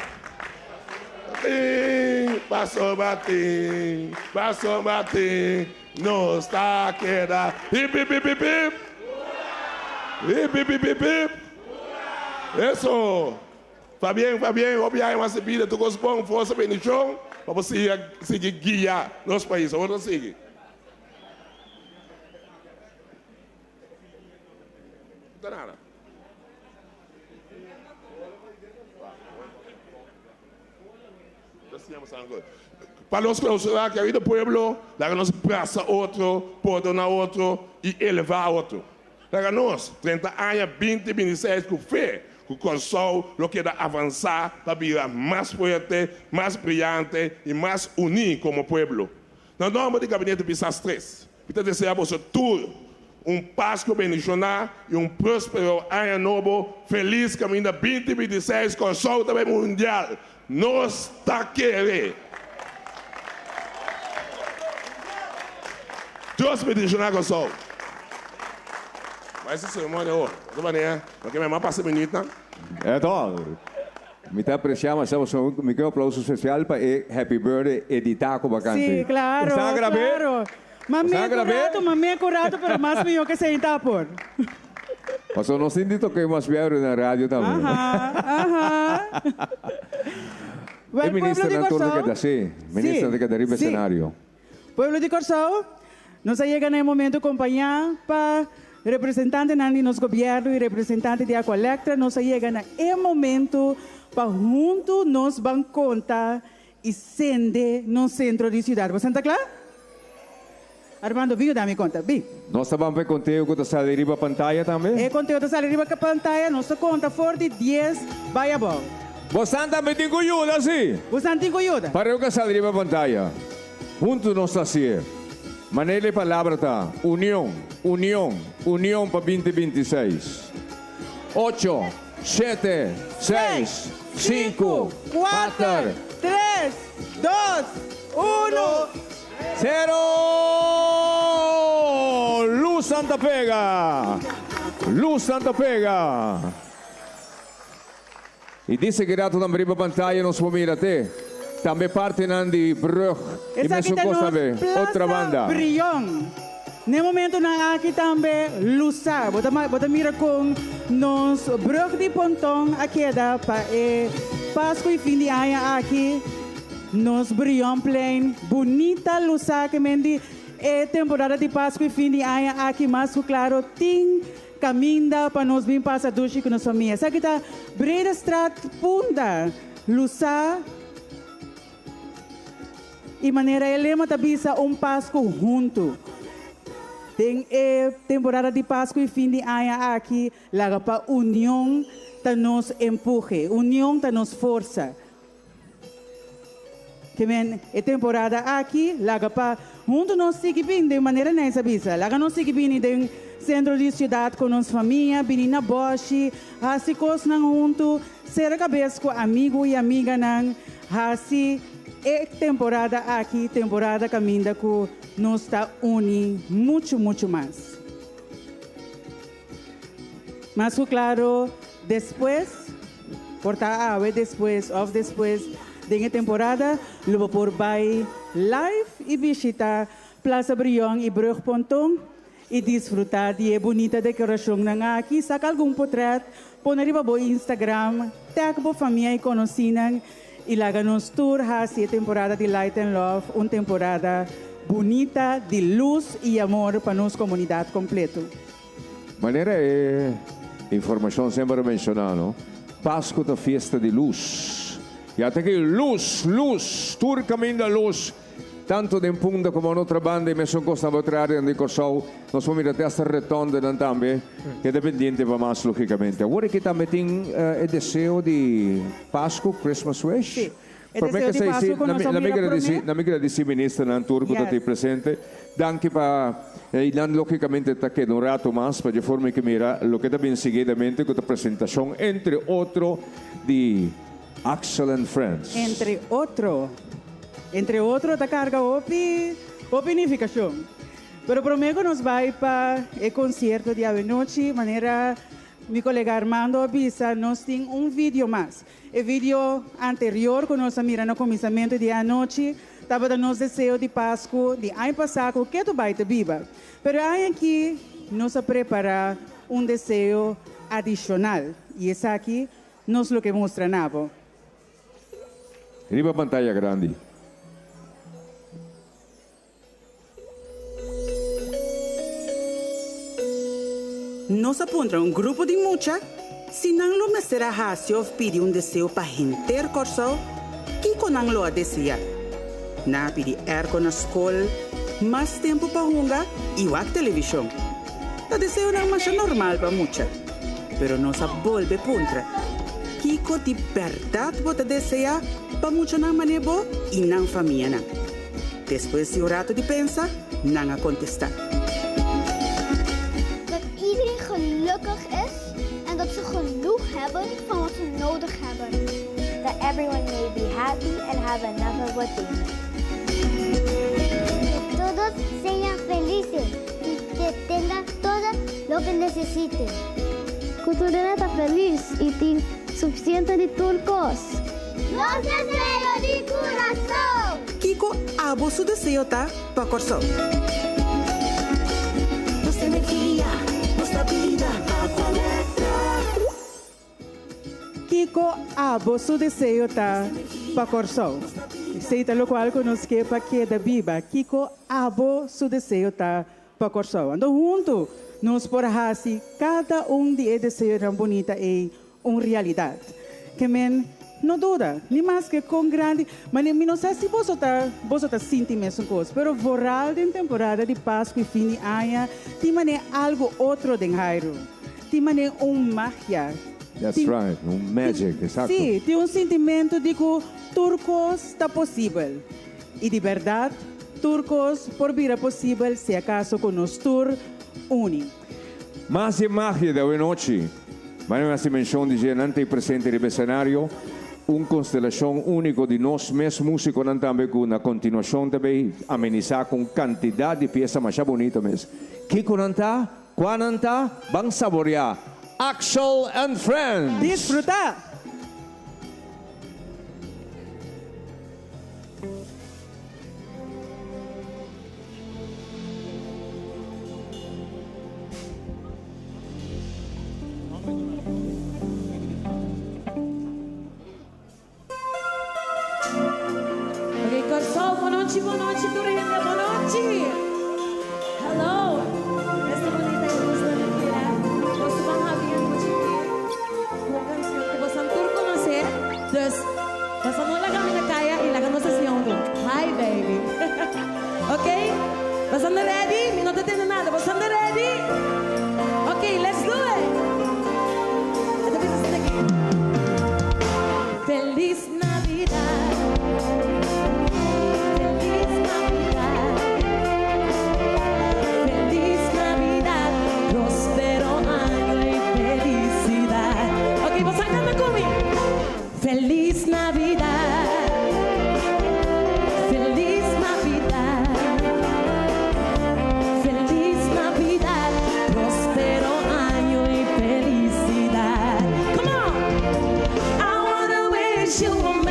Tin, pasobra tin, pasobra tin nos ta keda. Hip hip hip hip hip. Hip hip hip hip hip. Eso. Fabien, Fabien, hopi aña mas di bida, tur kos bon, forsa, bendishon, pa bo sigui sigui guia nos pais. Awor ta sigui. No ta nada. Pa nos clausura, querido pueblo, laga nos brasa otro, pordona otro y eleva otro. Laga nos, 30 aña 20 26 cu fe cu Kòrsou lo keda avansá pa bira mas fuerte, mas briyante y mas uní como pueblo. Na nòmber di Gabinete Pisas 3, mi ta deseá boso tur un Pasku bendishoná y un próspero Aña Nobo felis kaminda 2026 Kòrsou ta bai Mundial. Nos ta kere! Dios bendishoná Kòrsou. Bai su ceremonia awor. Otro manera, no ke mi a pasa minuutnan. Eto, mi ta aprecia masha boso, mi ke un aplauso special pa e happy birthday edita cu bo a canta. Sí, claro, Bo sa grab'é? claro. Ma Bo sa me cu grab'é? rato, ma me cu rato, pero mas mijo ke senta por. Pasobra nos tin di toca mas biaru na radio tambe. Aha, aha. E Wel, pueblo di ministernan tur ta Kòrsou. keda, sí, Sí, ministernan ta keda riba sí. escenario. Pueblo di Kòrsou, nos a yega na e momento kompañá pa representantenan di nos gobièrnu i representante di Aqualectra, nos a yega na e momento pa huntu nos ban konta i sende nos sentro di siudat. Bo santa kla? Armando, bin yuda mi konta. Bin. Nos ta ban pa e konteo ku ta sali riba pantaya tambe? E konteo ta sali riba pantaya. Nos ta konta for di dies bai abou. Bosan tambe tin ku yuda, si? Bosan tin ku yuda. Pareu ku a sali riba pantaya. Huntu nos ta hasié. Manera e palabra ta, union, union, union pa 2026. Ocho, shete, seis, sinku, kuater. Tres, dos, uno. Sero! Luz Santa pega! Luz Santa pega! Y dice que rato tambe riba pantalla nos por mira te. Tambe partinan di brug y Esaki mesun ta cos nos tambe. Otra Plaza banda. Brion. N'e momentonan aki tambe lusa. Bo ta bo ta mira con nos brug di ponton a keda pa e Pascu y fin di aña aki. Nos Brionplein bunita lusa ke men di e temporada di Pasku i fin di aña aki mas ku klaro tin kaminda pa nos bin pasa dushi ku nos famia. Esaki ta Breedestraat Punda lusa i manera e lema ta bisa un Pasku huntu. Den e temporada di Pasku i fin di aña aki laga pa union ta nos empuhe, union ta nos forsa. Ke men e temporada aki laga pa huntu nos sigui bini den manera Nijs a bisa. Laga nos sigui bini den sentro di siudat ku nos famia, bini na bòshi, hasi kosnan huntu, sera kabes ku amigu i amiganan, hasi e temporada aki temporada kaminda ku nos ta uni muchu muchu mas. Mas ku klaro, despues, por ta awe despues òf despues den e temporada, lo bo por bai live i bishita Plaza Brion i Brug Ponton i disfrutá di e bunita dekorashonnan aki. Saka algun potrèt, pone riba bo Instagram, tag bo famia i konosínan i laga nos tur hasi e temporada di Light and Love un temporada bunita di lus i amor pa nos komunidat kompleto. Manera e informashon semper a menshoná no, Pasku ta fiesta di lus. I ata ki lus, lus, tur kaminda lus. Tantu den Punda komo na otro banda e mesun kos na bo otro áreanan di Kòrsou. Nos por mira te asta retòndenan tambe. Keda pendiente pa mas lógikamente. Awor aki tambe tin e deseo di Pasku, Christmas wish. Sí, e deseo di Pasku ku nos a mira promé. Na mi gradisí ministernan tur ku ta tin presente. Danki pa i nan lógikamente ta keda un ratu mas pa dje forma ki mira loke ta bin seguidamente ku ta presentashon entre otro di Axel and Friends. Entre otro. Entre otro ta carga hopi hopi nificacion. Pero prome cu nos bay pa e concierto di awenochi, manera mi colega Armando a bisa, nos tin un video mas. E video anterior cu nos a mira na cuminsamento di e anochi tabata nos deseo di Pascu di aña pasa cu ketu bay ta biba. Pero e aña aki nos a prepara un deseo adicional y esaki Nos lo ke mustra na bo. Riba pantaya grandi. Nos a puntra un grupo di mucha si nan lo mester a hasi of pidi un deseo pa henter Kòrsou, kiko nan lo a deseá. Nan a pidi èrko na skol, mas tempu pa hunga i wak televishon. Ta deseonan masha normal pa mucha. Pero nos a bolbe puntra, Kiko di bèrdat bo ta deseá pa muchanan manera bo i nan famianan? Despues di un ratu di pensa, nan a kontestá. Dat iedereen gelukkig is en dat ze genoeg hebben van wat ze nodig hebben. That everyone may be happy and have enough of what they need. Que todos sean felices y que tengan todo loke nesesite. Ku tur hende ta felis i tin sufisiente di tur kos. Nos deseo di kurason! Kiko abo su deseo ta pa Kòrsou? Nos energia, nos ta bida, Aqualectra. Kiko abo su deseo ta pa Kòrsou? Esei ta lokual ku nos ke pa keda biba. Kiko abo su deseo ta pa Kòrsou. Anto huntu nos por hasi kada un di e deseonan bunita ei un realidat. Ke men no duda, ni maske kon grandi, mane mi no sa si boso ta boso ta sinti mesun kos, pero vooral den temporada di Pasku i fin di aña tin mane algu otro den hairu, tin mane un magia, That's tin right, un magic, exacto. Sí, tin un sintimentu di ku tur kos ta posibel. I di bèrdat, tur kos por bira posibel si akaso ku nos tur uni. Mas e magia di awenochi. Manera mi hasi menshon di dje, nan ta ei presente riba e senario, un konstelashon úniko di nos mes músikonan tambe ku na kontinuashon ta bay amenisá ku un kantidat di piesa masha bunito mes. Kiko nan ta? Kua nan ta? Ban saboreá Axel and Friends! Disfrutá! Ok, Kòrsou, bonochi, bonochi tur hende, bonochi! Hello! Esta bunita e lusnan di kira. Nos ta ban habi anochi ki ku un kansion ku bosan tur konosé. Dus, bosan no laga mi na kaya i laga nos hasi huntu. Hi baby! Ok, bosan ta ready? Mi no ta tende nada. Bosan ta ready? Ok, let's do it! E ta bisa asina aki. Feliz Navidad, Feliz Navidad, Feliz Navidad, Prospero año y felicidad. Ok, bosan canta cu mi. Feliz Navidad, Feliz Navidad, Feliz Navidad, Prospero año y felicidad. Come on! I wanna wish you a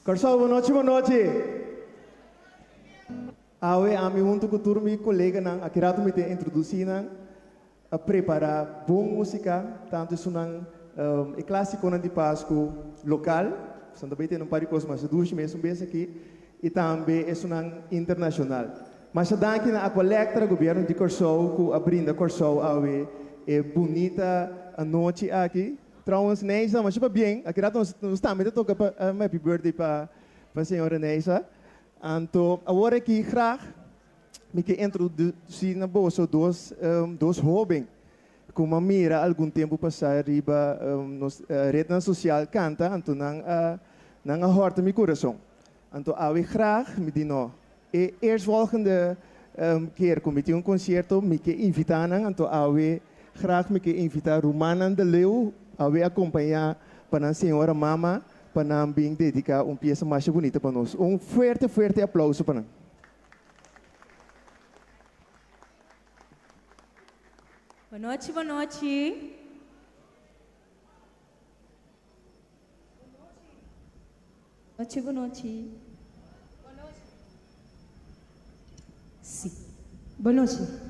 Kòrsou, bon nochi, bon nochi. Awe ami huntu ku tur mi koleganan, aki ratu mi ta introdusí nan, a prepará bon músika, tantu esunnan e klásikonan di Pasku lokal, pasobra ta bai tene un par di kos masha dushi mes un bes aki, i tambe esunnan internashonal. Masha danki na Aqualectra, Gobièrnu di Kòrsou ku a brinda Kòrsou awe e bunita anochi aki. Trouwens Neisa, masha pabien, aki rato nos tambe ta toka pa happy birthday pa señora Neisa. Anto awor aki graag mi ke introduci na boso dos dos hoben ku mi a mira algun tempu pasa riba nos rednan sosial kanta anto nan a nan a hòrta mi kurason. Anto awe graag mi di no e eerstvolgende keer ku mi tin un konsierto mi ke invita nan anto awe graag mi ke invita rumannan de Leeuw awe akompañá pa nan señora mama pa nan bin dedica un pieza masha bunita pa nos. Un fuerte fuerte aplauso pa nan. Bon nochi, bon nochi. Nochi, bon nochi. Si. Bon nochi.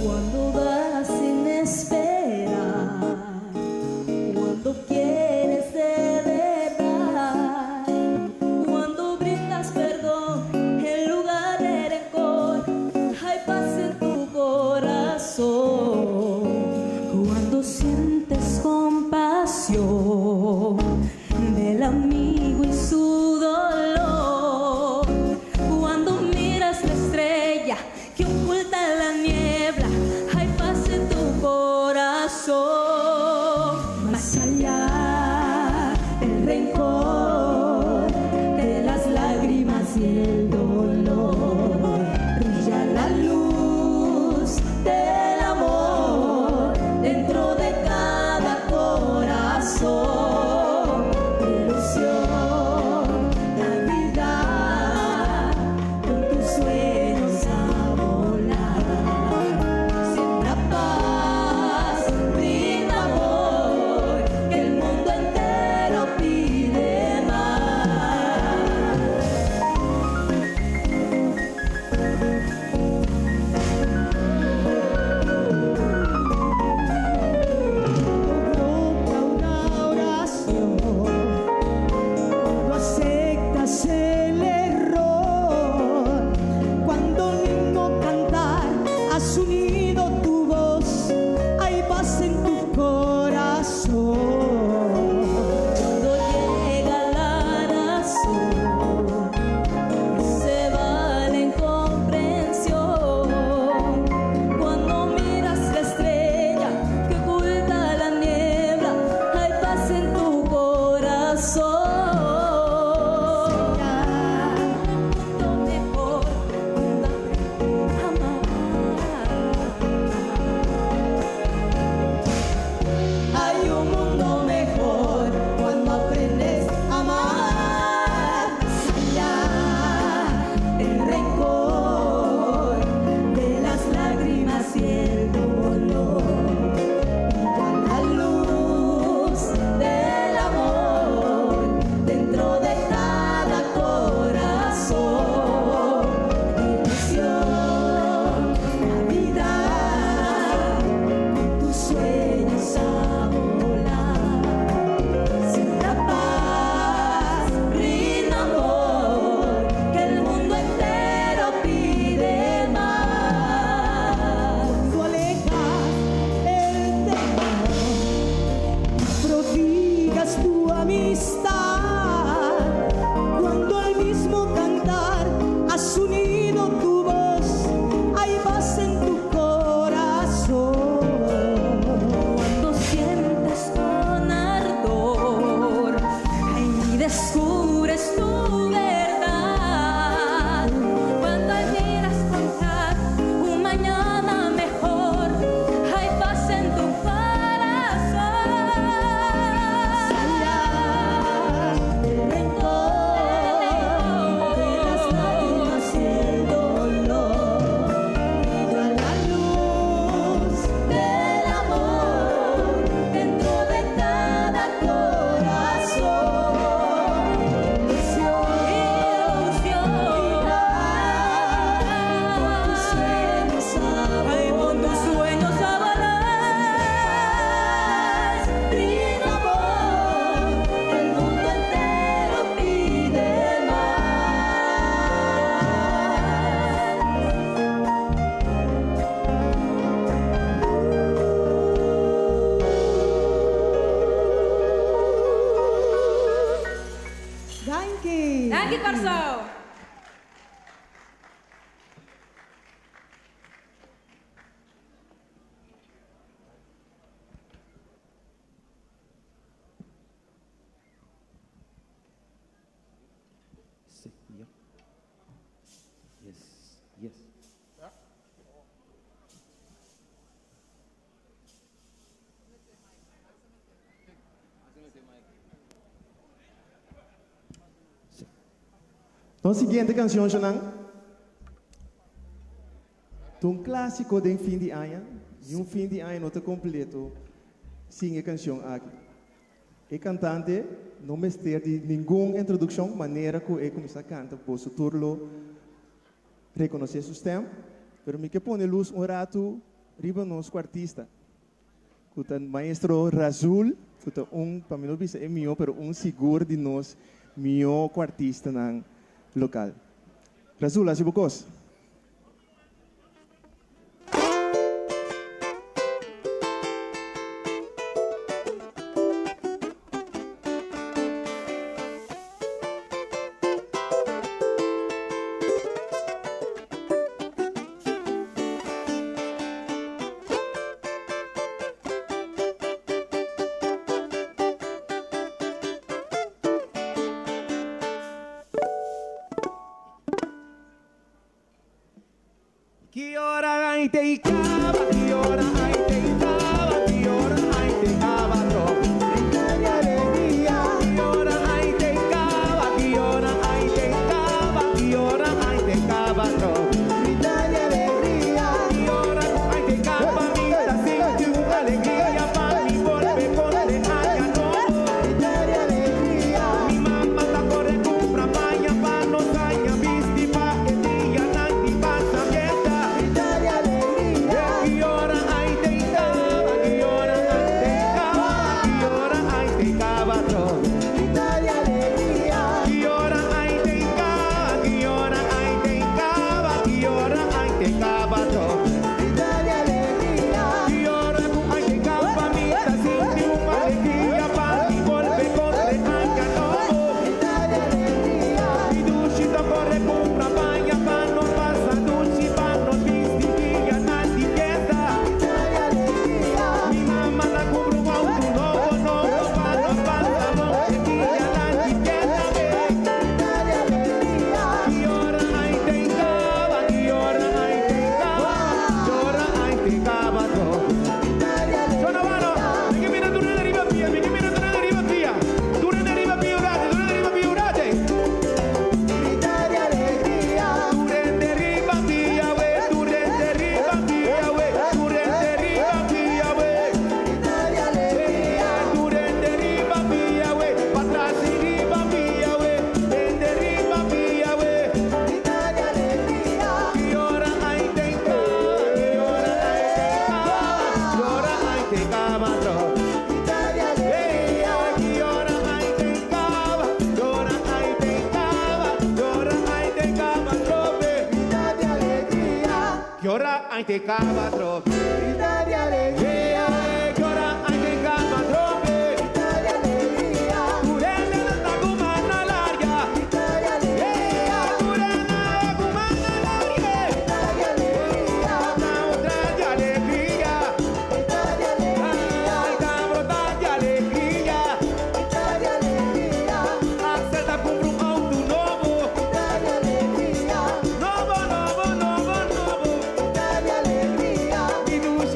Cuando das sin esperar, cuando quieres de verdad, cuando brindas perdón en lugar de rencor, hay paz en tu corazón. Cuando sientes compasión del amigo y su dolor, cuando miras la estrella que oculta la niebla, hay paz en tu corazón. Más allá del rencor, de las lágrimas y el dolor, brilla la luz del amor dentro de cada corazón. Ilusión, Navidad, con tus sueños a volar. Siembra paz, brinda amor, que el mundo Danki. Danki Kòrsou. Sí, ja. Yes, yes. Nos siguiente canción, Shonan. Un clásico de fin di aña. Y un fin di aña no ta completo sin e cancion aki. E cantante no mester di ningun introduccion, manera cu e cuminsa canta, boso tur lo reconoce su stem. Pero mi kier pone luz un rato riba nos artista. Cu ta maestro Razul, cu ta un, pa mi no bisa e mihor, pero un sigur di nos mihor artistanan local. Razul, hasi bo cos. Ki ora ai te caba, ki ora ai te caba, ki ora ai te caba trobe. Alegria. Ki ora ai te caba, ki ora ai te caba, ki ora ai te caba trobe. Alegria. Ki ora ai te caba, mi ta sinti un alegria pa mi bolbe kontra aña nobo. Alegria. Mi mama ta core cumpra paña pa nos haña bisti pa e dianan di pasa fiesta. Alegria. Ki ora ai te caba, ki ora ai te caba, ki ora ai te caba trobe. Alegria. Ki ora ai te caba, ki ora ai te caba, ki ora ai te caba trobe. Alegria. Ki ora cu ai te caba, mi ta sinti un alegria pa mi bolbe kontra aña nobo. Alegria. Mi dushi ta core cumpra paña pa nos pasa dushi pa nos bisti dianan di fiesta. Alegria. Mi mama ta cumpra un auto nobo, nobo pa nos pasa bon dianan di fiesta. Alegria. Ki ora ai te caba, ki ora ai te caba, ki ora ai te caba trobe. Sono mano, mi che mira tu riba pia, mi che mira tu riba pia. Tu riba pia urate, tu riba pia urate. Alegria. Tu riba pia we, tu riba pia we, tu riba pia we. Alegria. Tu riba pia we, patras riba pia we, riba pia we. Alegria. Ki ora ai te caba, ki ora ai te caba, ki ora ai te caba trobe. Alegria. Ki ora ai te caba, ki ora ai te caba, ki ora ai te caba trobe. Alegria. Ki ora ai te caba trobe. Alegria. Ki ora ai te caba trobe. Alegria. Turene da gumana larga. Alegria. Turene gumana larga. Alegria. Otra de alegria. Alegria. Brota de alegria. Alegria. Axel ta cumpra un auto nobo. Alegria. Nobo, nobo, nobo, nobo. Alegria. Mi dushi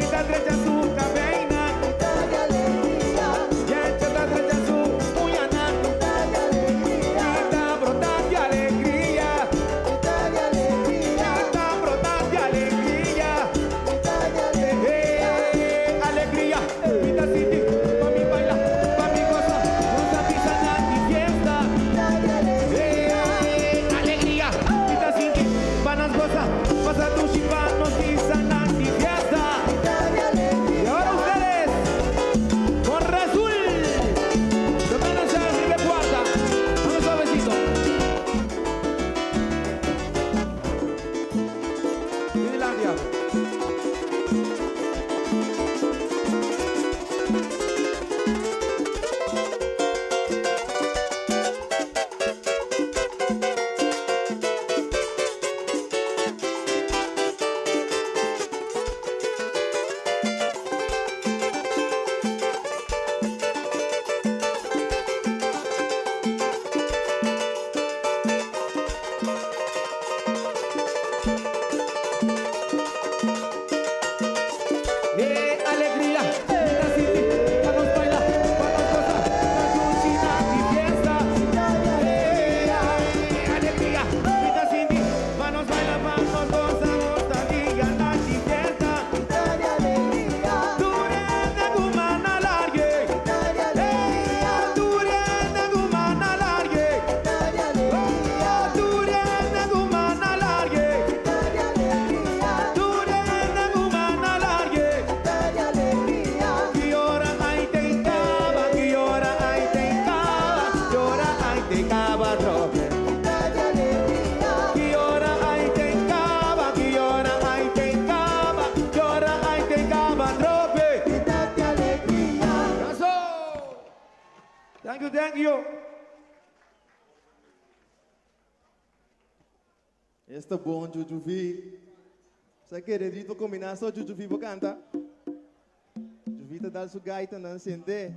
Thank you, thank you. Esta bon, Juju V. Sa kere dito kombiná so Juju V bo kanta? Juju V ta dal su gaita nan sende.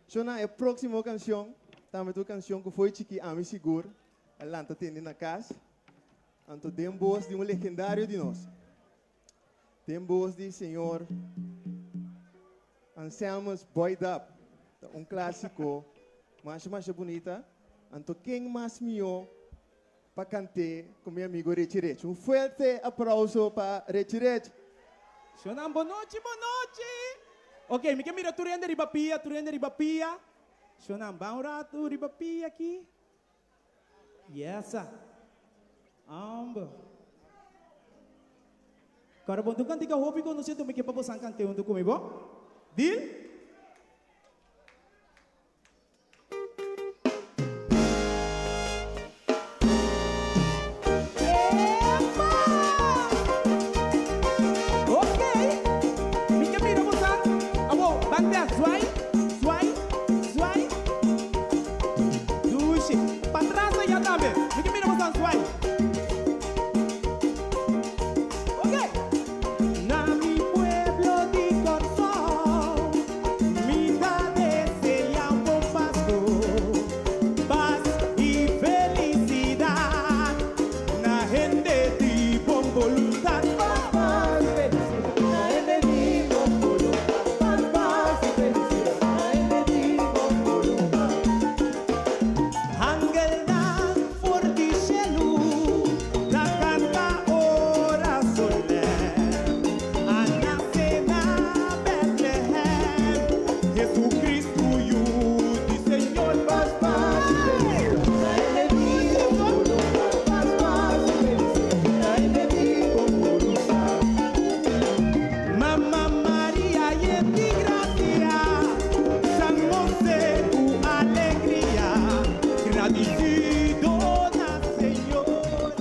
Shona, e próksimo kanshon tambe ta un kanshon ku foi chikí ami sigur a lanta tende na kas. Anto den bos di un legendario di nos. Den bos di señor Anselmus Boy Dap. Ta un klásiko masha masha bunita. Anto ken mas mihó pa kant'é ku mi amigo Richie Rich. Un fuerte aplauso pa Richie Rich. Shonnan bonochi bonochi! Ok mi ke mira tur hende riba pia tur hende riba pia. Shonnan ban un ratu riba pia aki. Yesa. Amber. Kòrda bon, tur kantika hopi konosé, tur mi ke pa bosan kant'é huntu ku mi, bo? Deal? Epa! Ok! Mi ke mira bosan. Awor, ban tèst. Zwai, zwai, zwai. Dushi. Patras aya tambe. Mi ke mira boso swai. Ok. Na mi pueblo di Kòrsou mi ta deseá un bon Pasku, pas i felisidat na hende di bon boluntat. Pas, pas i felisidat na hende di bon boluntat. Pas, pas i felisidat na hende di bon boluntat. Angelnan for di shelu ta kanta ora solèm a nase na Bètlehèm, Jesucristu Yu di Señor. Pas, pas i felisidat na hende di bon boluntat. Pas, pas i felisidat na hende di bon boluntat. Mama Maria yen di gracia, San Jose ku alegria, gradisido na Señor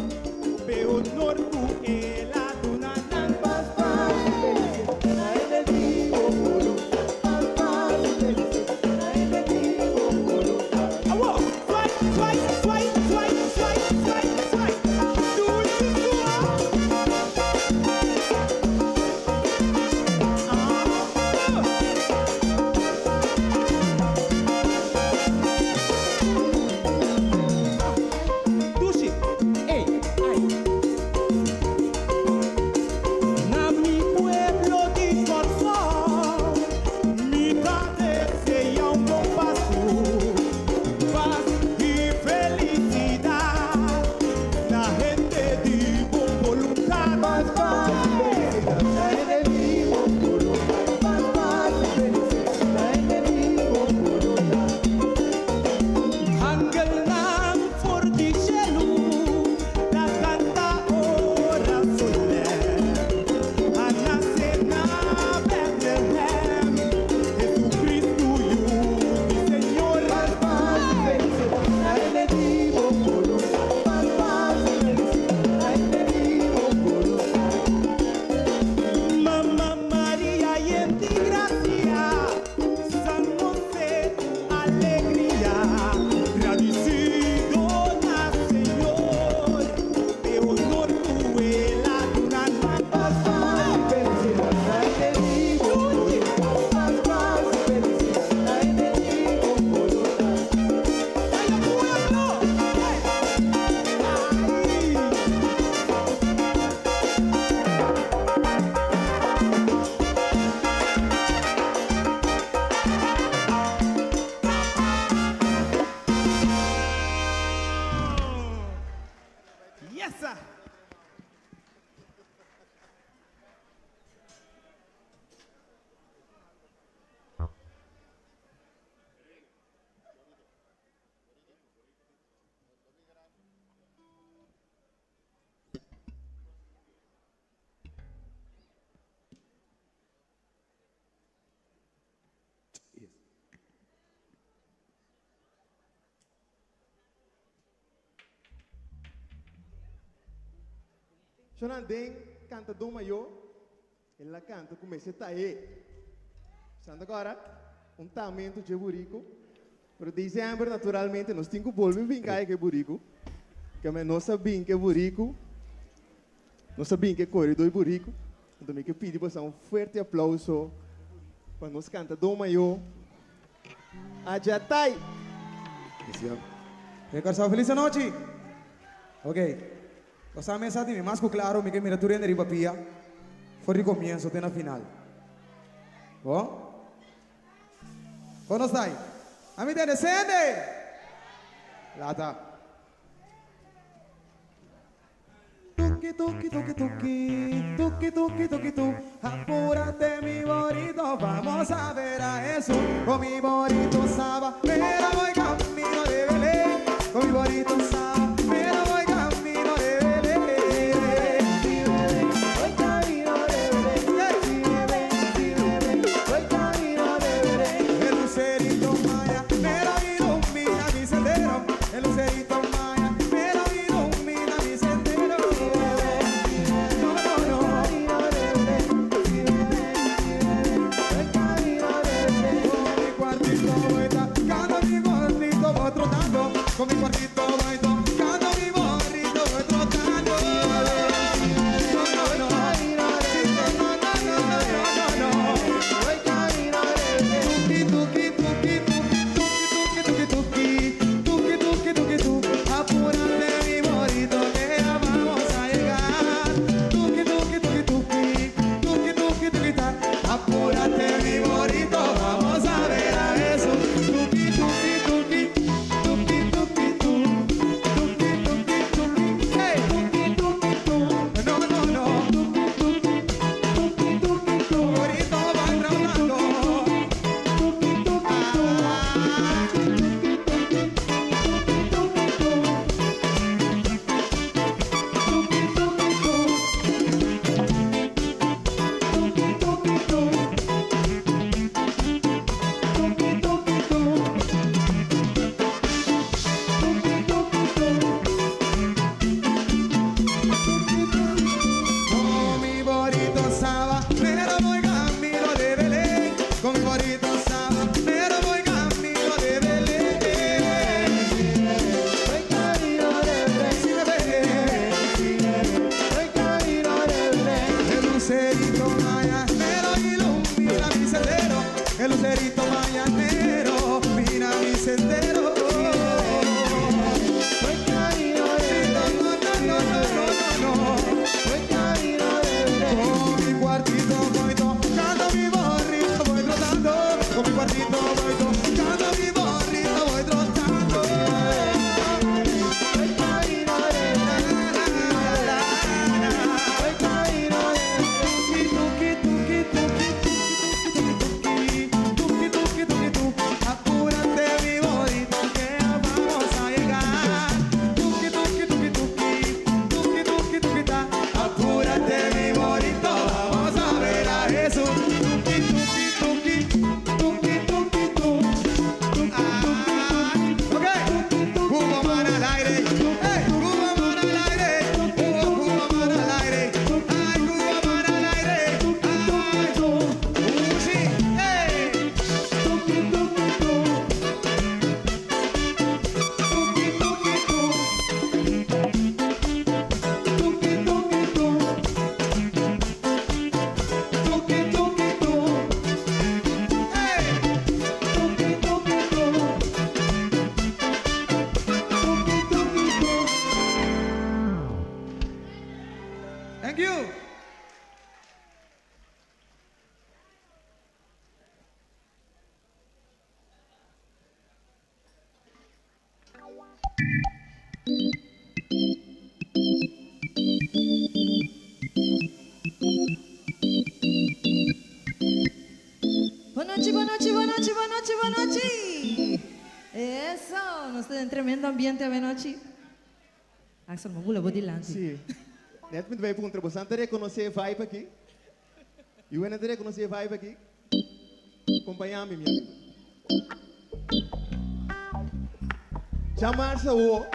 p'e honor ku El a duna nan. Pas, pas i felicidad na hende di bon boluntat. Pas, pas i felicidad na hende di bon boluntat. Awor, swai, swai, swai, swai, swai, swai, swai. Dushi sua. Dushi, ey, ay. Na mi pueblo di Kòrsou mi ta deseá un bon Pasku, pas i felisidat na hende di bon boluntat. Pas, pas i felisidat na hende di bon boluntat. Pas, pas i felisidat na hende di bon boluntat. Angelnan for di shelu ta kanta ora solèm a nase na Bètlehèm, Jesucristu Yu di Señor. Pas, pas i felisidat na hende di bon boluntat. Pas, pas i felisidat na hende di bon boluntat. Mama Maria yen di gracia, San Jose ku alegria, gradisido na Señor p'e honor ku El a duna nan. Pas, pas i felisidat na hende di bon boluntat. Pas, pas i felisidat na hende di bon boluntat. Aya pueblo! Hey! Ay! Yes sir! Shonan den kanta do mayo, el a kanta ku mester ta e. Santa Cora, un tamento dje buriku. Pero december naturalmente nos tin ku bolbe bin kai ku e buriku. Keme nos a bin ku e buriku, nos a bin ku e koridó di buriku. Anto mi ke pidi boso un fuerte aplauso pa nos kantadó mayó, Ajatai! Hey Kòrsou felis anochi! Ok, bo sa mesa di mi mas ku klaro mi ke mira tur hende riba pia for di komienso te na final. Bon? Kon nos ta ai? Ami tende sende! Lata. Tuki tuki tuki tuki tuki tuki tuki tu Apúrate mi borito vamos a ver a Jesús Con mi borito sabanero voy camino de Belén Con mi borito sabanero voy camino de Belén Voy camino de Belén Voy camino de Belén El lucerito mañanero ilumina mi sendero El lucerito mañanero ilumina mi sendero No, no, no Con mi cuartito voy tocando mi gorrito voy trotando Con mi cuartito voy tocando mi gorrito voy trotando No, no, no Sí, no, no, no, no, no, no, no Tuki, tuki, tuki, tuki, tuki, tuki, tuki, tuki, tuki, tuki, tu. Apúrate mi borrito que ya vamos a llegar. Tuki, tuki, tuki, tuki, tuki, tuki, tuki, ta. Apúrate mi borrito, vamos a ver a Jesús. Tuki, tuki, tuki, tuki, tuki, tu. Tuki, tuki, tuki, hey. Tuki, tuki, tu. No, no, no. Tuki, tuki, tuki, tuki, tu. Borrito va trotando. Tuki, tuki, tu. Tuki, tuki, tuki, tu. Tuki, tuki, tu. Tuki, tuki, tu. Tuki, tuki, tu. Tuki, tuki, tu. Con mi borrito sabanero voy camino de Belén. Con mi borrito sabanero voy camino de Belén. Voy camino de Belén. Sí, de Belén. Voy camino de Belén. El lucerito mañanero ilumina mi sendero. El lucerito mañanero ilumina mi sendero. Voy camino de Belén. No, no, no, no, no, no, no. Voy camino de Belén. Con mi cuartito voy tocando mi borrito voy trotando. Con mi cuartito voy tocando mi borrito voy trotando. Voy camino de Belén. Voy camino de Belén. Tuki, tuki, tuki, tuki, tuki, tuki, tuki, tu. Apúrate mi borrito que ya vamos a llegar. Tuki, tuki, tuki, tuki, tuki, tuki, tuki, ta. Apúrate mi borrito, vamos a ver a Jesús. Tuki, tuki, tuki, tuki, tuki, tu. Tuki, tuki, tuki. Ok. Cuba mano al aire. Hey, Cuba mano al aire. Cuba, Cuba mano al aire. Ay, Cuba mano al aire. Ay, sí. Hey. Tuki, tuki, tu. Tuki, tuki, tu. Tuki, tuki, tu. Tuki, tuki, tu. Hey. Tuki, tuki, tu. Tuki, tuki, tu. Thank you. Bon nochi, bon nochi, bon nochi, bon nochi, bon nochi. Eso, nos ta den tremendo ambiente awe nochi. Axel, m'a bula bo dilanti. Sí. Net mi ta bay puntra bo, ta reconoce e vibe aki? Y wen ta reconoce e vibe aki? Acompaña mi, mi amigo. Djamars awo.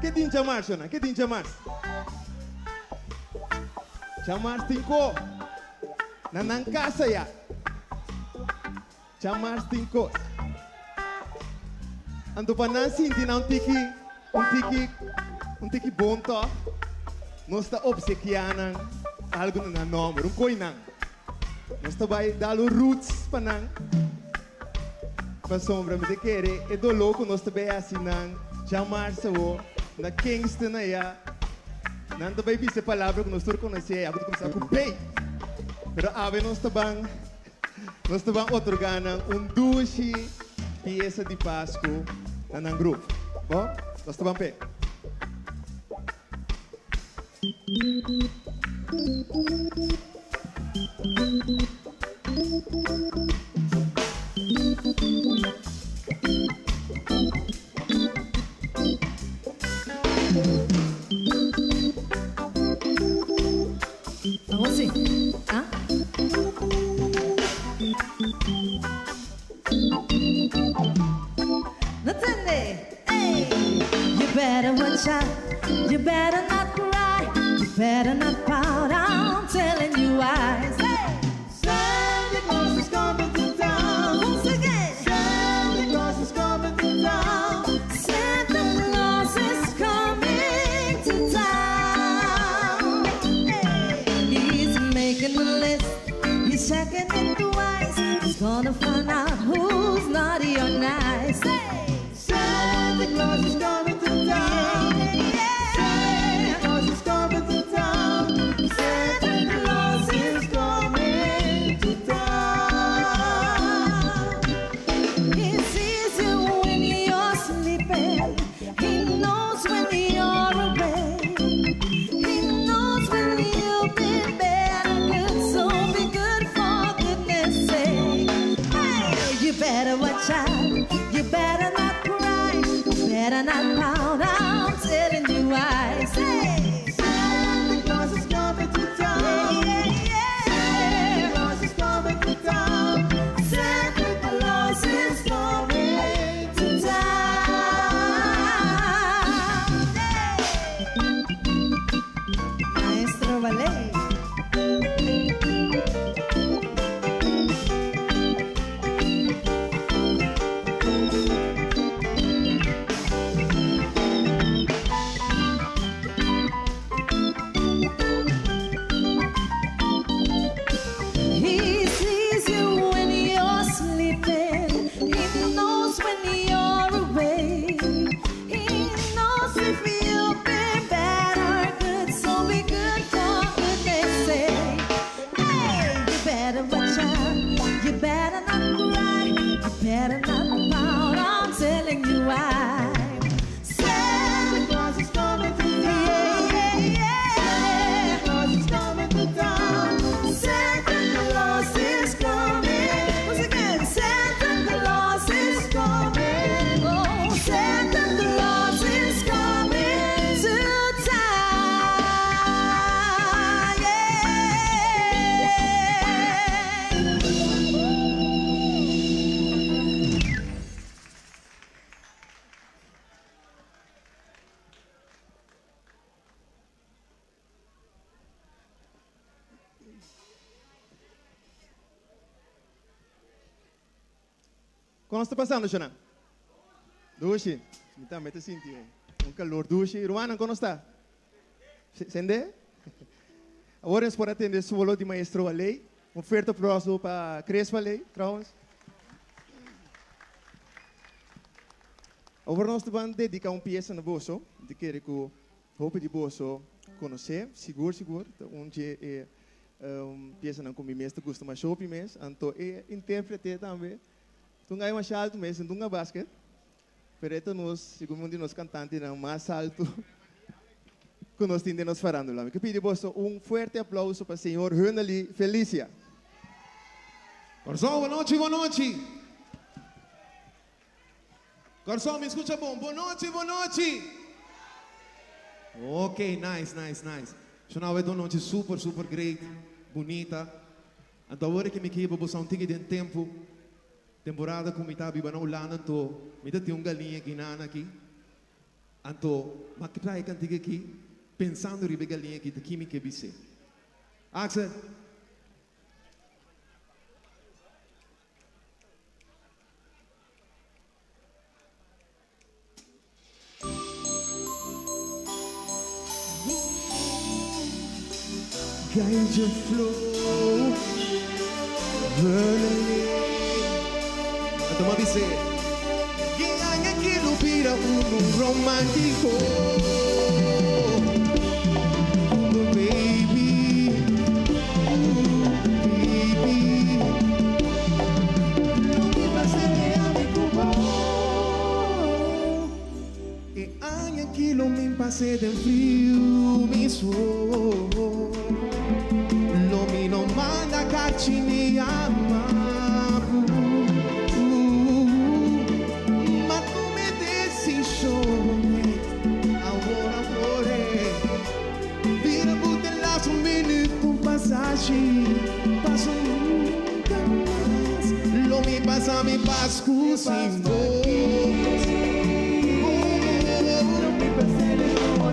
Ke tin djamars, Shona? Ke tin djamars? Djamars tin ko. Na nan casa ya. Djamars tin kos. Anto pa nan sinti nan un tiki, un tiki, un tiki bon tòg, nos ta opsekiá nan algu na nan nòmber, un koi nan. Nos ta bai dal un roots pa nan, pasobra mi ta kere e doló ku nos ta bai hasi nan djamars awor na Kingston ayá, nan ta bai bisa e palabra ku nos tur konosé ayá ku ta kuminsá ku B. Pero awe nos ta ban, nos ta ban otorgá nan un dushi piesa di Pasku na nan grup. Bo? Nos ta ban p'e. Awor si, ah? No tende! Ey! You better watch out, you better not cry, you better not pout, I'm telling you why. Say! Santa Claus is coming to town. Once again. Santa Claus is coming to town. Santa Claus is coming to town. Hey. He's making a list, he's checking it twice. He's gonna find out who's naughty or nice. Hey. Santa Claus is coming to town. Santa Claus is coming to town. Santa Claus is coming to town. He sees you when you're sleeping. He knows when you're away. He knows when you've been bad or good. So be good for goodness sake. Hey, you better watch out. You better not cry. You better not pout. I'm telling you why. Say, Santa Claus is coming to town. Santa Claus is coming to town. Santa Claus is coming to town. Maestro Ballet. He sees you when you're sleeping. He knows when you're away. He knows if you've been bad or good. So be good for goodness sake. Hey, you better watch out. You better not cry. You better not pout. I'm telling you why. Santa Claus is coming to town. Santa Claus is coming to town. Santa Claus is coming. Once again, Santa Claus is coming. Oh, Santa Claus is coming to town. Yeah. Kon nos ta pasando, Shona? Dushi. Mi tambe ta sinti un kalor dushi. Rumannan, kon nos ta? Sende? Awor nos por atende solo di Maestro Waley. Un fuerte aplauso pa Chris Waley, trouwens. Awor nos ta ban dedica un pieza na boso. Mi ta kere cu hopi di boso conoce, sigur sigur. Ta un dje e piezanan cu mi mes ta gusta masha hopi mes. Anto e interprete tambe. Ta un gai masha alto mes, no ta un gai basket. Pero e ta nos, segun mi, un di nos cantantenan mas alto cu nos tin den nos farandula. Mi ke pidi boso un fuerte aplauso pa señor Hunely Felicia. Kòrsou, bonochi, bonochi. Kòrsou, mi skucha bon. Bonochi, bonochi. Ok, nice, nice, nice. Shon awe ta un nochi super, super great, bunita. Anto awor ki mi ke hiba boso un tiki den tempu, temporada ku mi ta biba na Hulanda anto mi ta tin un galiña guinana aki. Anto m'a traha e kantika aki pensando riba e galiña aki ta ki mi ke bis'é. Axel. Cai flor Anto m'a bis'é E aña aki lo bira un romántiko Ooh, baby Ooh, baby Lo mi pasa ami ku bo E aña aki lo mi pasa den friu mi so Lo mi no manda karchi ni yama M'a tuma e desishon Awor awor Bira bo te laatste minuut un pasashi Paso nunka mas Lo mi pasa mi Pasku sin bo Lo mi pasa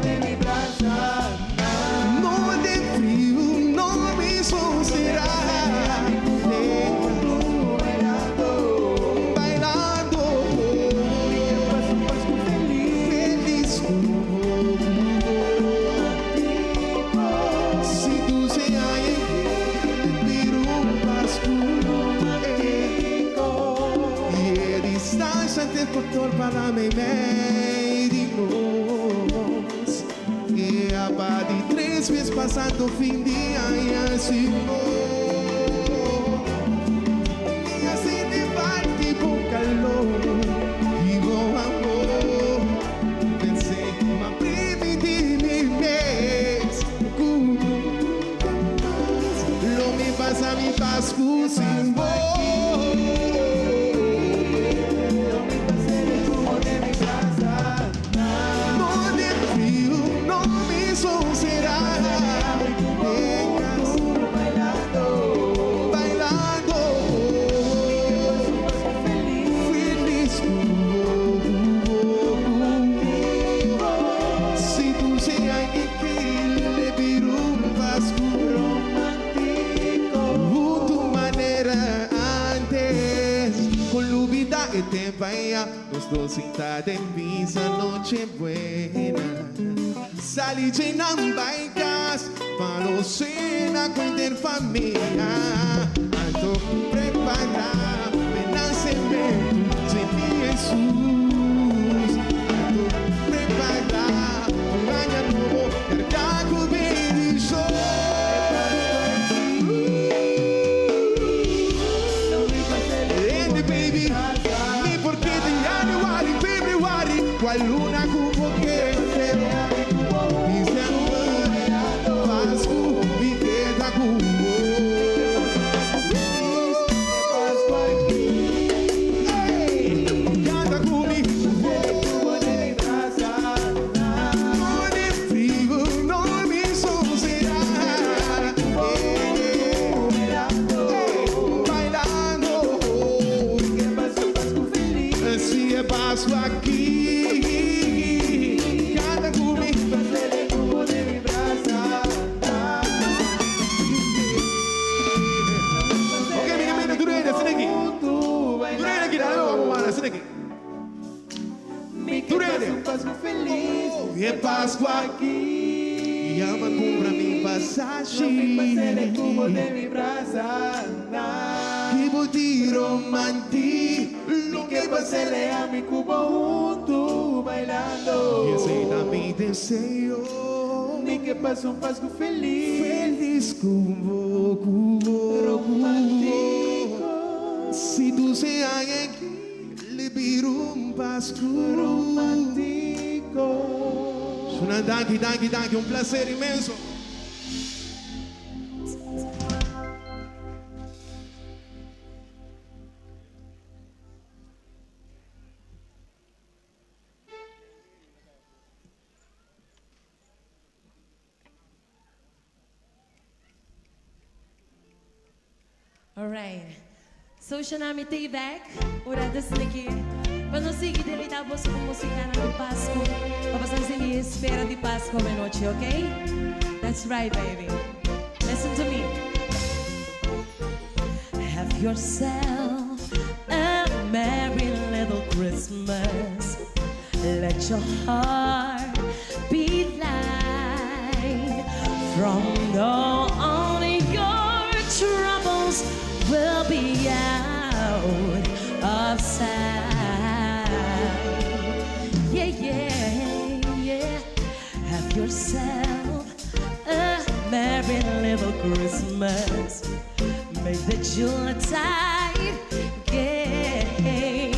den mi brasa No den friu, no mi será Bailando Felis Si tu se bira un Pasku E distansia ta faktor pa meimei di nos E pa di tres bes pasando fin di aña sin bo Mi a sinti falta di bo kalor I bo amor P'esei m'a primintí mi mes Ku nunka mas Lo mi pasa mi Pasku sin bo Lo mi pasa den mi brasa No den friu, no mi será Bailando Bailando Felis Si tu se que le bira un Pasku romántico Tu manera antes Kon lubidá e tempu ei Nos dos sintá den misa Noche Buena Sali di einan bai kas Pa nos sena ku henter famia Anto prepará E nasementu di Jesus Anto prepará Un aña nobo Kargá ku bendishon Andy baby Mi por keda January, February Kual luna ku bo ke December Pasku Mi keda ku bo Hey, Kanta ku mi No den friu, no mi será Bailando Si e Pasku aki Kanta ku mi Ok, mira, mira, tur hende, asina aki. Tur hende aki, dale, vamos, mano, asina aki. Tur hende. Oh, e Pasku aki. Yama kumpra mi pasashi. Ki buti romanti. Lo ke pasele ami ku bo huntu bailando. I esei ta mi deseo. Mi ke pasa un Pasku felis. Felis ku bo, ku bo. Romántico. Si tu se aki, lo bira un Pasku romántico. Suna danki, danki, danki. Un plaser inmenso. Alright. So, Shanami, take back. Ora desniki. Pa nos sigui deleitá boso ku músika di Pasku. Pa pasa e espera di Pasku anochi, ok? That's right, baby. Listen to me. Have yourself a merry little Christmas. Let your heart be light. From now on. Is Yuletide gay.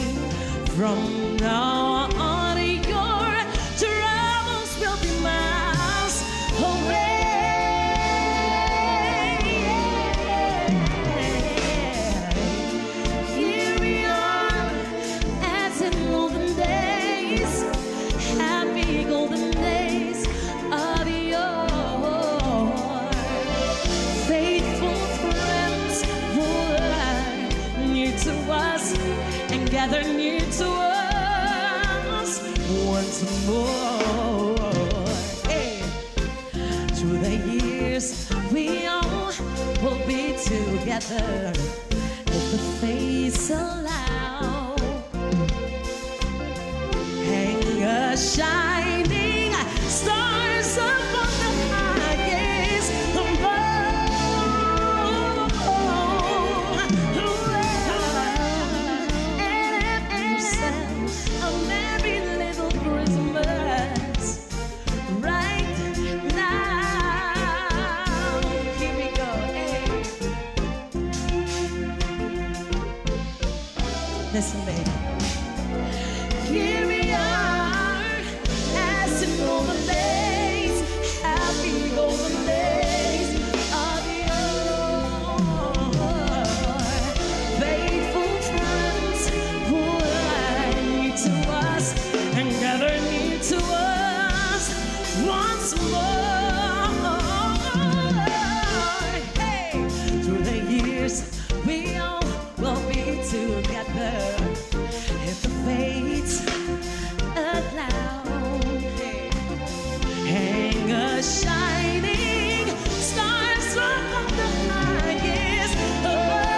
From now on, your troubles will be miles away. Here we are, as in golden days, happy golden days of yore. Faithful friends were near to us and gather near to us once more. Hey. Through the years, we all will be together if the fates allow. Hang a shining stars upon the highest above. And have yourself a merry little Christmas right now. Here we go. Hey. Listen, baby. Here we are, as in golden days, happy golden days of yore. Faithful friends who are near to us and gather near to us once more. Hey, through the years, we all will be together if the fates allow. Hey. Hang a shining stars from the highest above.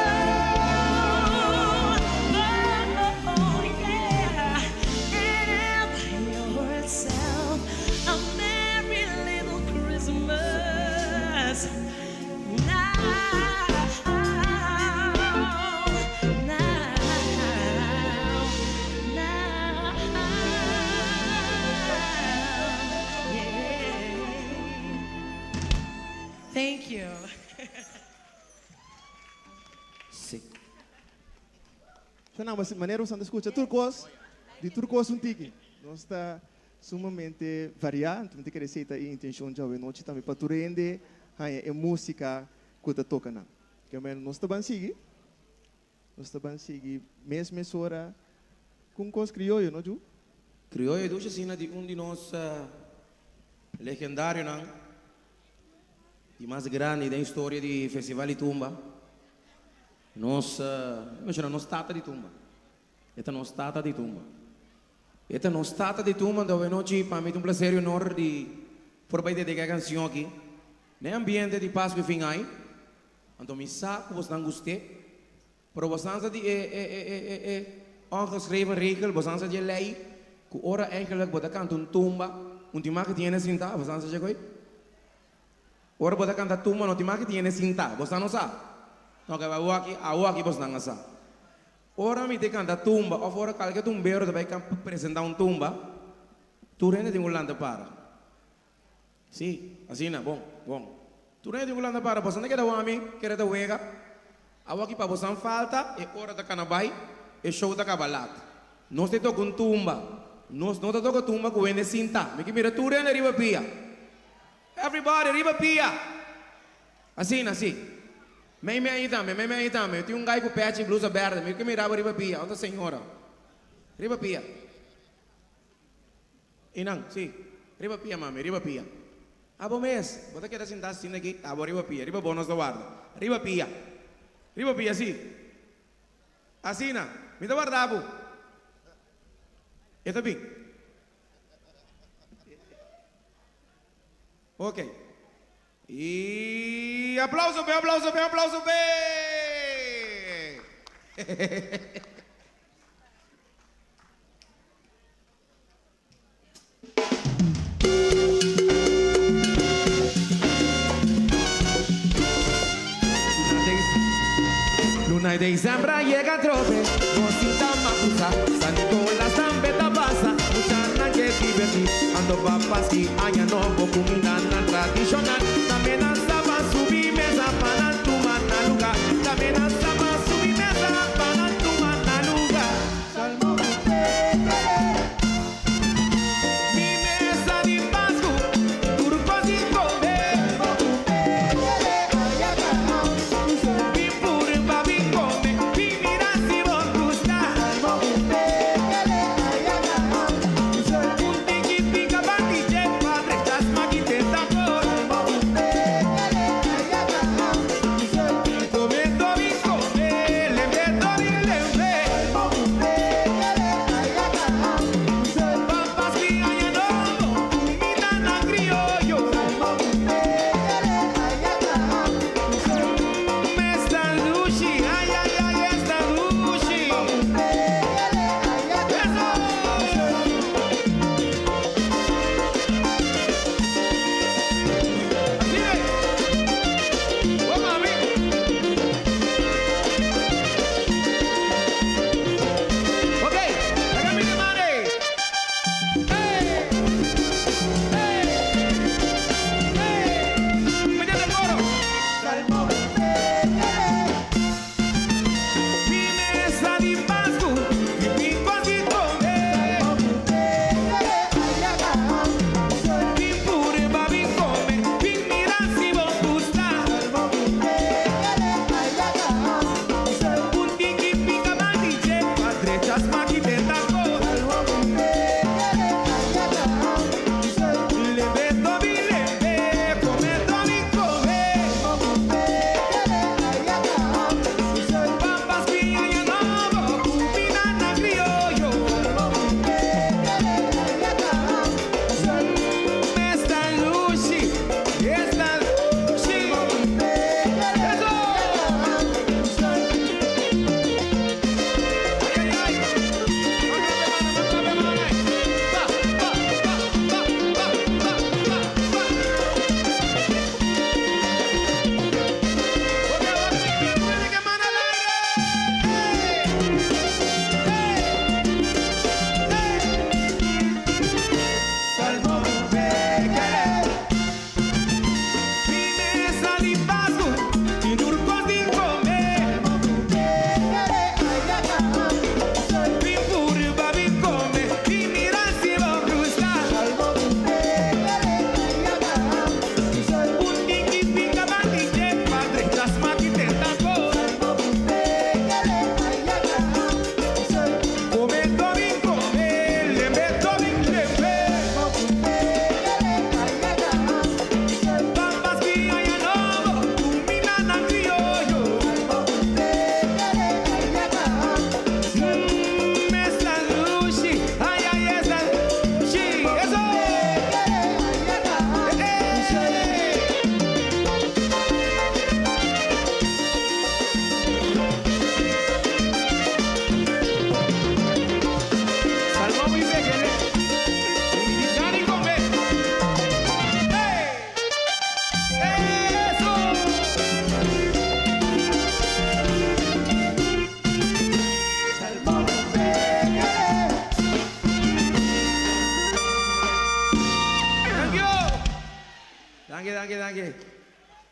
Oh, yeah. And have yourself a merry little Christmas now. Now, now. Thank you. Si. Shana, mas manera bo ta skucha tur kos, di tur kos un tiki. Nos ta sumamente variá, anto mi ke ta e intenshon di awe nochi tambe pa tur hende, e músika ku ta toka nan. Ke men nos ta ban sigui. Nos ta ban sigui mes mesora ku kos krioyo, no Ju? Krioyo dushi asina di un di nos legendarionan di mas grandi den historia di Festival di Tumba. Nos, menshoná nos tata di tumba. E ta nos tata di tumba. E ta nos tata di tumba, anto awe nochi pa mi ta un plaser i honor di por bai dediká e kanshon aki den ambiente di Pasku i fin ai. Anto mi sa ku bosnan gust'é, pero bosnan sa di e e e e e e ongeschreven regel, bosnan sa di e lei ku ora eigenlijk bo ta kanta un tumba, un tin mag tin hende sintá, bosnan sa dje koi? Ora bo ta kanta tumba no tin mas ki tin hende sintá. Bosnan no sa? No ke awo aki, awo aki bosnan a sa. Ora mi te kanta tumba òf ora kalke tumbero ta bai presentá un tumba, tur hende tin ku lanta para. Sí, asina, bon, bon. Tur hende tin ku lanta para. Bosnan ta keda wak mi kere ta wega. Awo aki pa bosnan falta e ora ta kana bai, e show ta kaba lat. Nos te toka un tumba. Nos no ta toka tumba ku hende sintá. Mi ke mira tur hende riba pia. Everybody riba pia! Asina, si. Mei mei ahi tambe, mei mei ahi tambe. Tin un guy ku pechi i blusa berde. Mi ke mira bo riba pia. Unda señora? Riba pia. Einan, si. Riba pia, mami, riba pia. Abo mes, bo ta keda sinta asina aki? Abo riba pia, riba bo nos ta warda. Riba pia. Riba pia, si. Asina. Mi ta warda bo. E ta bin. Ok. Y aplauso pe, aplauso pe, aplauso pe! Luna di december a yega atrobe, nos sinta makusa, San Nicolas tambe ta pasa, muchanan ke divertí, anto pa Paski Aña Nobo kumindanan tradishonal, tambe nan sa ban subi mesa pa nan tuma nan lugá, tambe nan sa.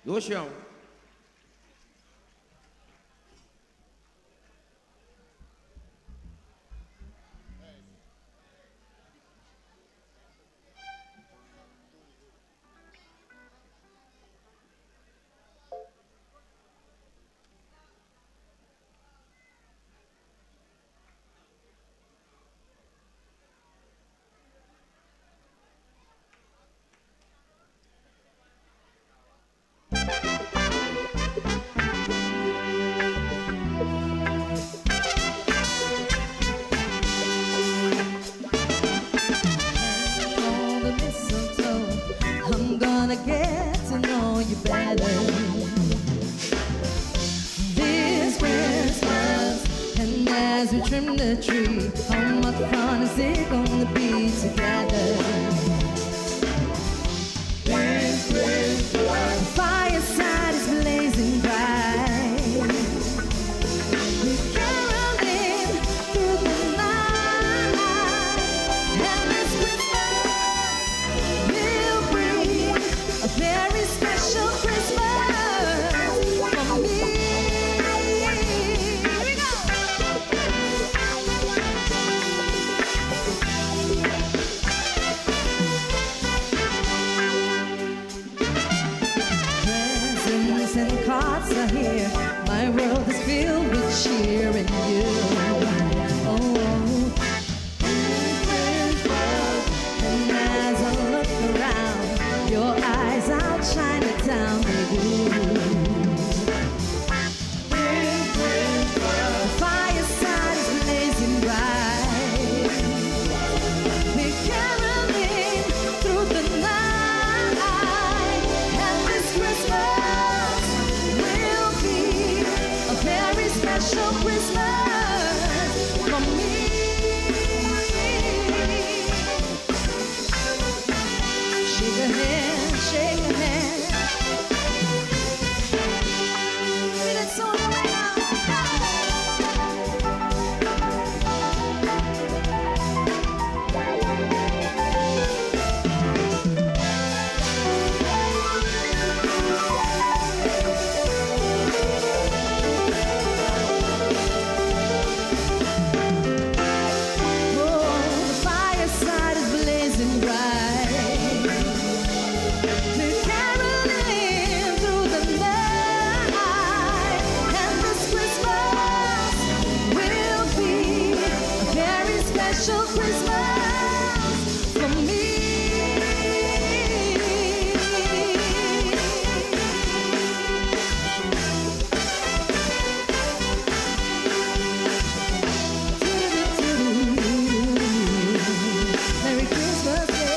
Dushi. On the mistletoe, I'm gonna get to know you better. This Christmas, and as we trim the tree, how much fun is it gonna be together? This Christmas, the fireside is blazing bright. We're caroling through the night, and this Christmas will bring a very special Christmas for me. Here we go. special Christmas for me. Merry Christmas, yeah.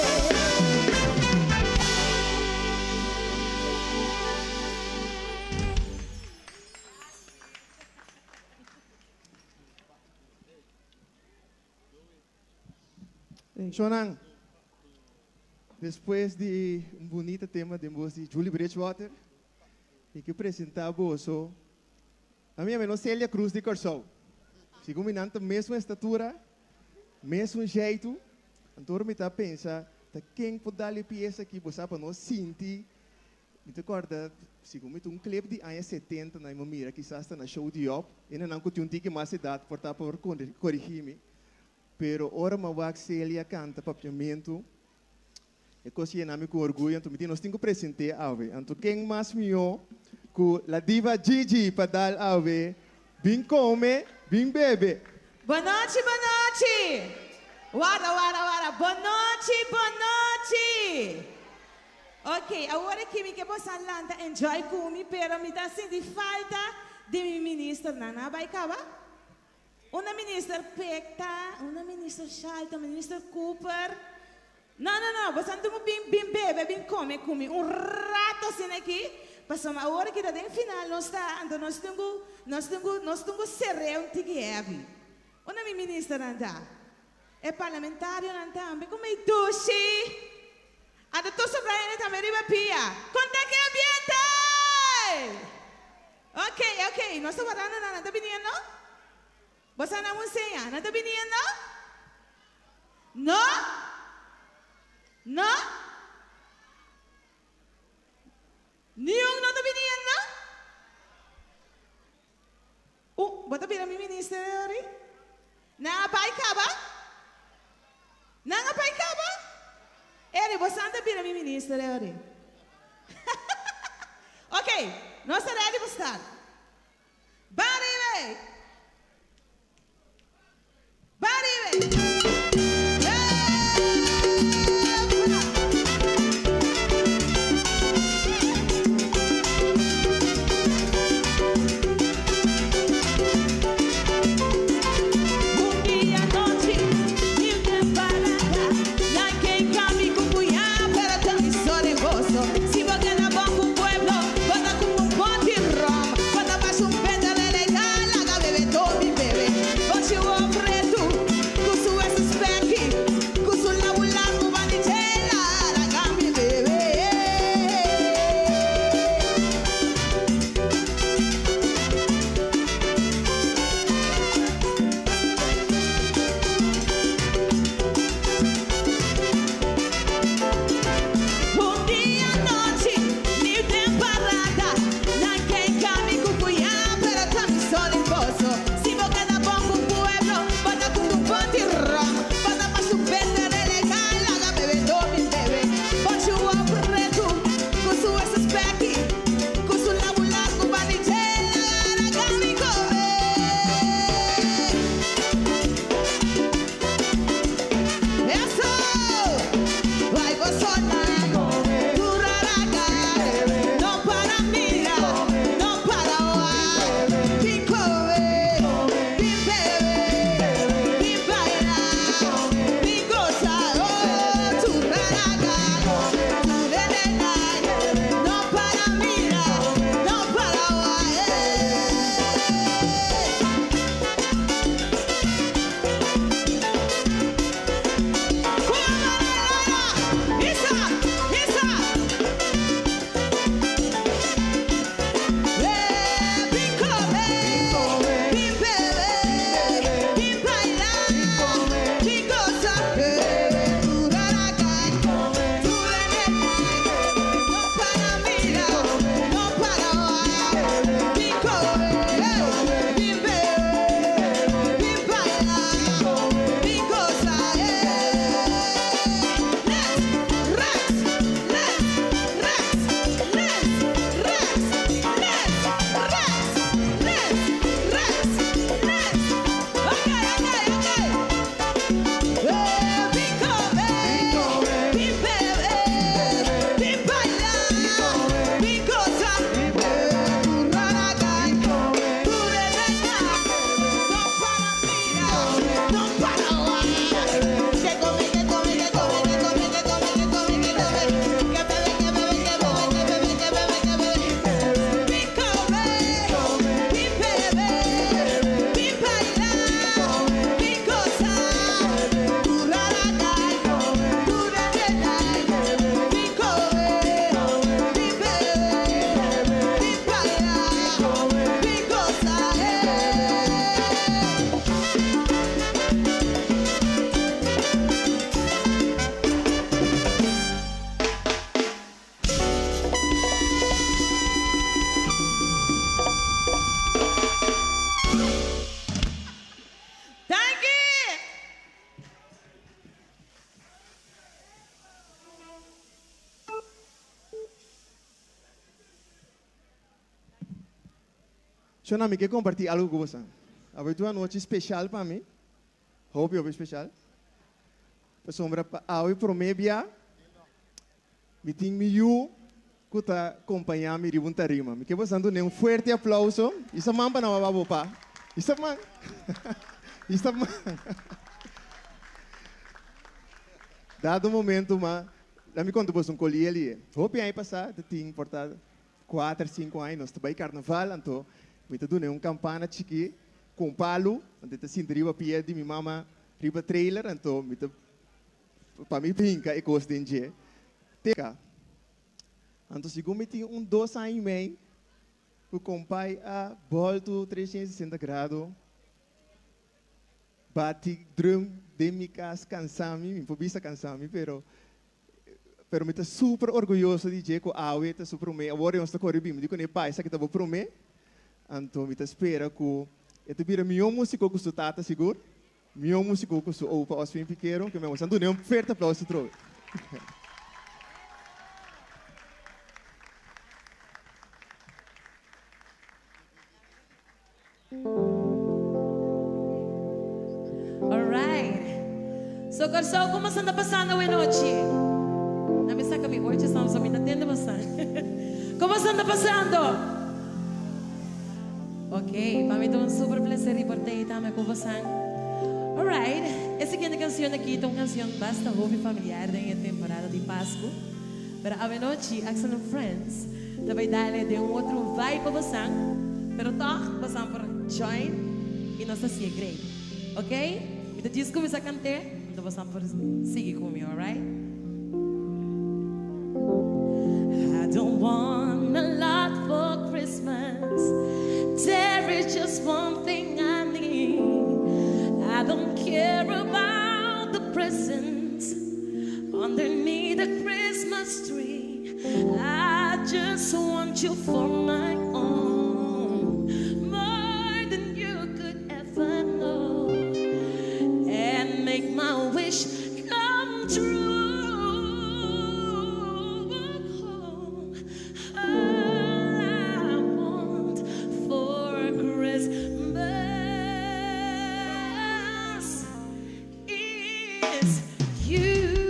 Shonan, despues di un bunita tema den bos di Julie Bridgewater, mi ke presentá boso a mi amigo Celia Cruz di Kòrsou. Segun mi nan ta mesun estatura, mesun jeitu, anto ora mi ta pensa ta ken por dal e piesa aki bo sa pa nos sinti. Mi ta kòrda segun mi ta un clip di aña 70 nan mi mira kisas ta na show di Job, hendenan ku tin un tiki mas edat por ta por korigí mi. Pero ora mi a wak Celia canta Papiamentu, e cos yena mi cu orguyo, anto mi di nos tin cu present'é awe. Anto ken mas mihó cu la diva Gigi pa dal awe, bin come, bin bebe. Bonochi, bonochi! Warda, warda, warda. Bonochi, bonochi! Ok, awor aki mi ke boso a lanta enjoy cu mi, pero mi ta sinti falta di mi ministernan. Nan a bay caba? Unda minister Pek ta? Unda minister Shalton? Minister Cooper? No, no, no, boso a tumu bin, bin bebe, bin come cu mi un rato asina aki, pasobra awor aki ta den final nos ta, anto nos tin cu, nos tin cu, nos tin cu cer'é un tiki heavy. Unda mi ministernan ta? E parlamentarionan tambe, como e dushi! Anto tur sobra hende tambe riba pia. Conta ki ambiente! Ok, ok, nos ta wardando nan, nan ta biniendo? Bo sa nan un seña, nan ta biniendo? No? No? Niun no ta biniendo? Bo ta bira mi minister ori? Nan a bai kaba? Nan a bai kaba? Eri, bo san ta bira mi minister ori? Ok, nos ta ready pa start. Ban riba ei! Ban riba ei! Un dia anochi, mi temparada, nan ke cami cu puya, pero ta mi so den boso. Si bo gana bon cu pueblo, bo ta cu un bon di rom, bo ta pas un beta legal, laga bebe. Shona, mi ke kompartí algu ku boso. Awe ta un anochi spesial pa mi. Hopi, hopi spesial. Pasobra pa awe promé bia, mi tin mi yu ku ta kompañá mi riba un tarima. Mi ke boso duna un fuerte aplouso. Isa man pa nan wak bo pa. Isa man. Isa man. Dado momento ma, la mi konta boso un koli ali. Hopi aña pasá, ta tin por ta kuater, sinku aña, nos ta bai karnaval, anto mi ta duna un kampana chikí ku un palu, anto e ta sinta riba pia di mi mama riba trailer, anto mi ta pa mi brinka e kos den dje. Teka. Anto segun mi tin un dos aña i mei ku kompai a bòltu 360 grado, bati drum den mi kas kansa mi, mi por bisa kansa mi, pero pero mi ta super orguyoso di dje ku awe ta su promé, awor nos ta kore bin, mi di kuné pa esaki ta bo promé, anto mi ta spera ku e ta bira mihó músiko ku su tata sigur, mihó músiko ku su opa Oswin Pikero, ke mi a duna un fuerte aplauso atrobe. Alright. So Kòrsou, komo sa ta pasando awe nochi? Na mi saka mi oortjes dan pasobra mi ta tende bastante. Komo sa ta pasando? Ok, pa mi ta un super placer di por tei tambe ku bosan. Alright, e siguiente kansion aki ta un kansion basta hopi familiar den e temporada di Pasku. Pero awe nochi Axel and Friends ta bai dale den un otro vibe pa bosan, pero tog bosan por join y nos ta si'e great. Ok? Mi ta djis cuminsa cant'e, enton bosan por sigui cu mi, alright? I don't want a lot for Christmas, there is just one thing I need, I don't care about the presents underneath the Christmas tree, I just want you for my own, more than you could ever know, and make my wish come true. All I want for Christmas is you.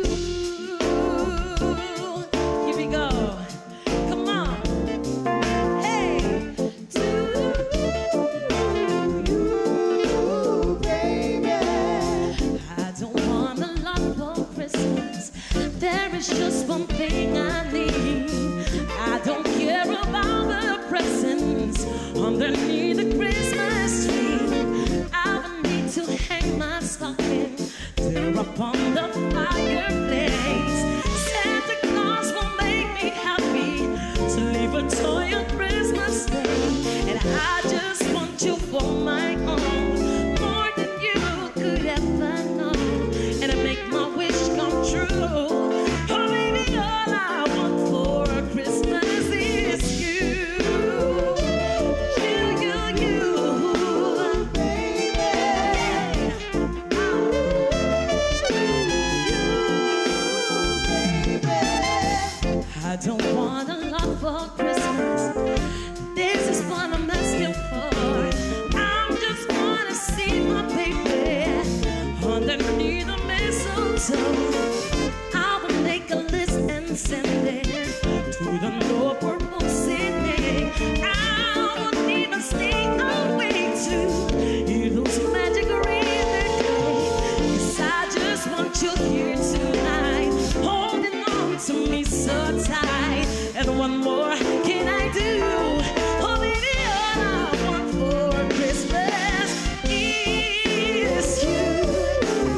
Here we go. Come on. Hey. To you, baby. I don't want a lot for Christmas. There is just one thing I need. I don't care about the presents underneath the Christmas tree. I will need to hang my stocking there upon the fireplace. Santa Claus will make me happy to leave a toy on Christmas Day. And I just want you for my own, more than you could ever know. And I make my wish come true. Oh, baby, all I want for Christmas is you. You, you, you, baby. I don't want a lot for Christmas. This is what I'm asking for. I'm just wanna see my baby underneath the mistletoe. I will make a list and send it to the North Pole City. I won't even stay awake to hear those magic reindeer. 'Cause I just want you here tonight, holding on to me so tight. And one more can I do? Oh, baby, all I want for Christmas is you.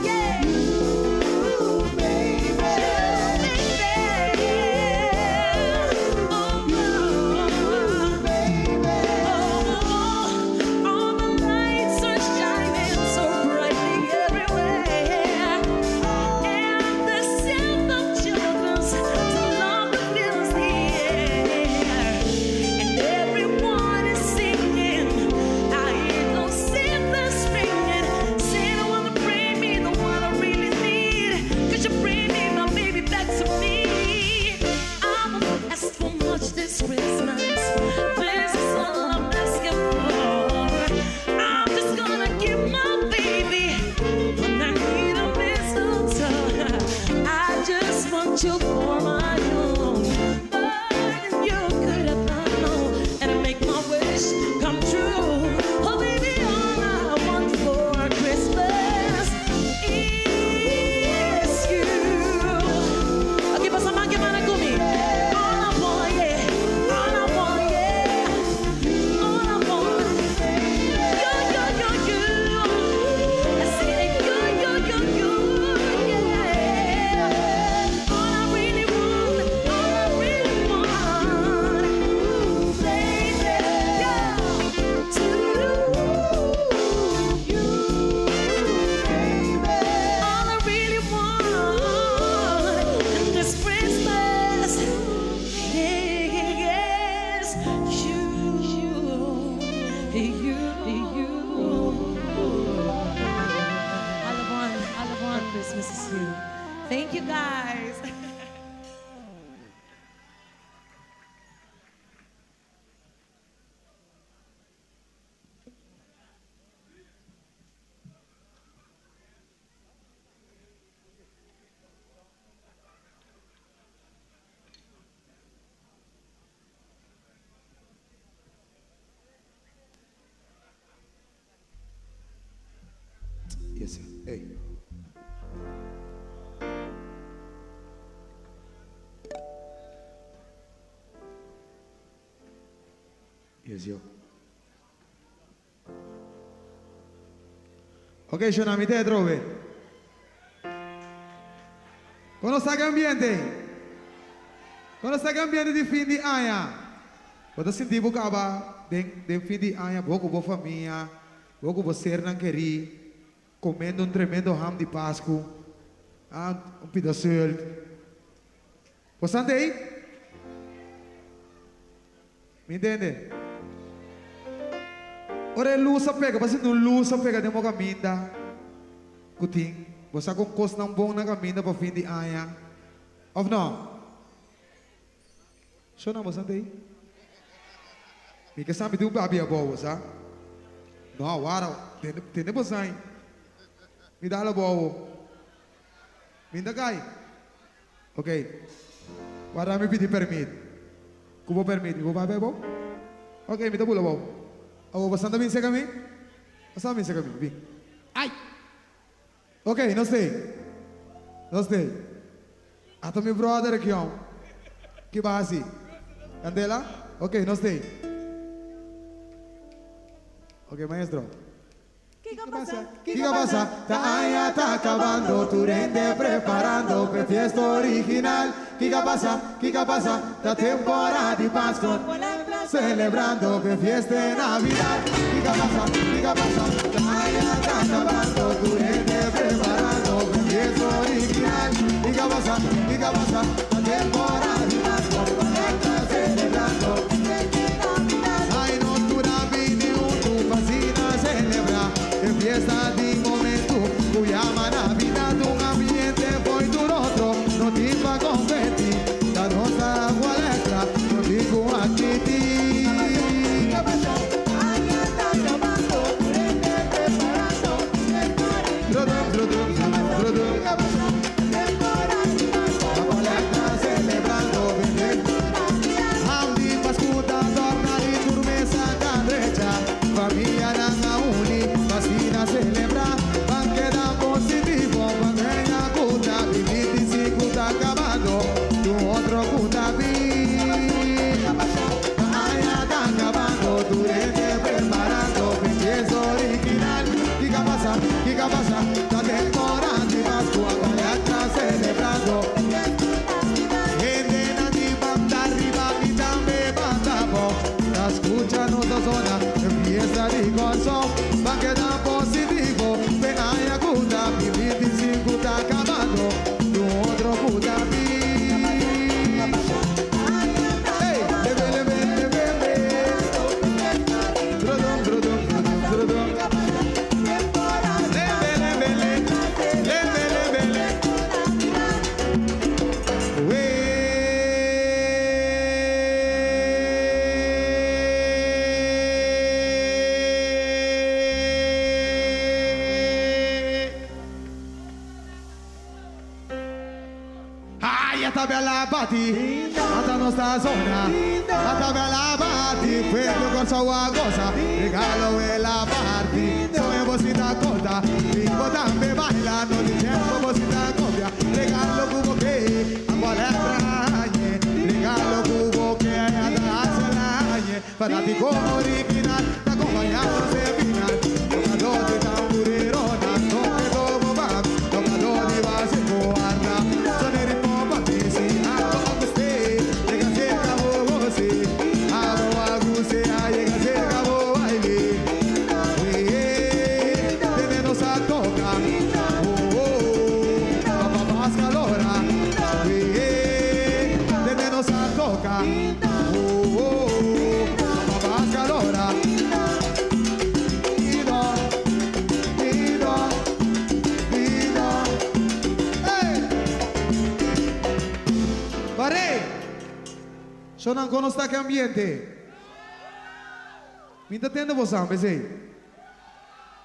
Yeah. You, baby. Baby. Oh, baby. Oh, all the lights are shining so brightly everywhere. want you for my own. More than you could ever know, and I make my wish come true. Oh, baby, all I want for Christmas is you. Okay, pasa man que manakumi. All I want, yeah. All I want, yeah. All I want, you, you, you, you. I say you, you, you, you, yeah. All I really want, all I really want, baby, yeah. To you, baby. All I really want in this Christmas is you, you, you. All I want for Christmas is you. Thank you, guys. Yes, sir. Hey. Yes, yo. Ok, Shonami, te trove. Quando sta ambiente? Quando sta ambiente di fin di anno? Quando sentivo che den fin di anno, poco bo famiglia, poco bo ser nan queri, comendo un tremendo ham di Pasqua, ah, un pedaço. Você aí? Me entende? Ora luz pega, você não luz pega de uma caminha. Kuting, você com coisa não bom na caminha para fim de ano. Of não? Só não você aí? Me que sabe do babi a boa, sabe? Não, agora tem você aí. Me dá a boa. Me dá cai. Ok. Agora me pedir permit. Como permit? Vou vai bom? Ok, me dá bula bom. Oh, você anda bem sem caminho? Você anda bem sem caminho? Vem. Ai! Ok, não sei. Não sei. Até meu brother aqui, ó. Que base? Candela? Ok, não sei. Ok, maestro. ¿Qué pasa? ¿Qué pasa? Ta aña está acabando, tu rende preparando per fiesta original. ¿Qué pasa? ¿Qué pasa? Ta temporada di Pascua, celebrando per fiesta de Navidad. ¿Qué pasa? ¿Qué pasa? Ta aña está acabando, tu rende preparando per fiesta original. ¿Qué pasa? ¿Qué pasa? Ta temporada di Pascua, celebrando. Ay, no tu vini tu fascina celebra. En fiesta di momento, cuya Navidad, un ambiente muy duro, otro, no te va confetti, la rosa agua electra, no digo aquí ti. Familia Nanga uni, fascina celebra, van queda positivo, van venga cuta, y 25 está acabando, tu otro cuta vi. Allá está acabando, tu gente preparando, pienso original. ¿Qué pasa? ¿Qué pasa? La temporada de Pascua. Ay, ata bella bati, ata nostra zona, ata bella bati, pueblo con sua goza, regalo e la party, soy vosita corta, bingo tambe baila, no di tempo vosita copia, regalo cubo che, agua le regalo cubo che, ata hace fanático original, te acompañamos de final, tocador de tamburero, toque todo va, tocador de base guarda, soneri popa pisi, algo a usted, llega cerca vos, algo a usted, llega cerca vos, baile, eh, nos a toca, oh, oh, papá más calora, eh, desde nos a toca, oh, oh, papá más calora. Ido, ido, ido. Hey! Pare! Sono ancora sta che ambiente. Mi attendo você, pensei.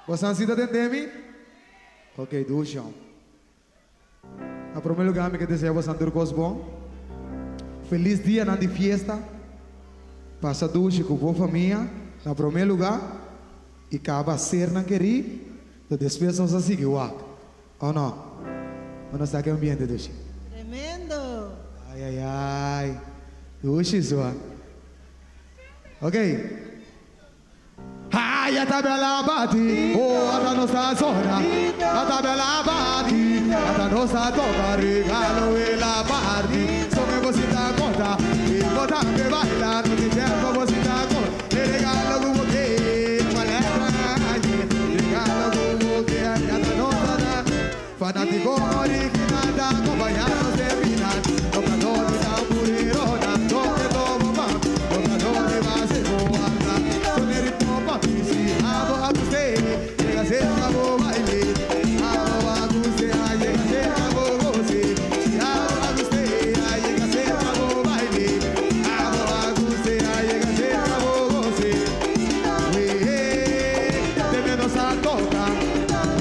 Você si attendemi? Ok, ducho. Na primeiro lugar, me que desejo você um bom. Feliz dia na de fiesta. Passa duche com boa família. Na primeiro lugar. E acaba ser na querer. Então depois nós seguir o Ou não? Ou não está que ambiente, duche? Tremendo. Ai, ai, ai. Duche, sua. Ok. Ai, a tabela bate, oh, a nossa zona, a tabela bate, a nossa toca, regalo e la party, some você tá conta, e bota que baila, no te tempo você tá conta, e regalo como que, qual é regalo como que, a nossa da, fanático original, da acompanhado de final, tocador de tamburero, da toque todo va, tocador de base, guarda, soneri popa, pisi, abo a usted, llega cerca, bo baile, abo a usted, llega cerca, bo goce, si abo a usted, llega cerca, bo baile, abo a usted, llega cerca, bo goce, eh, de menos a toca,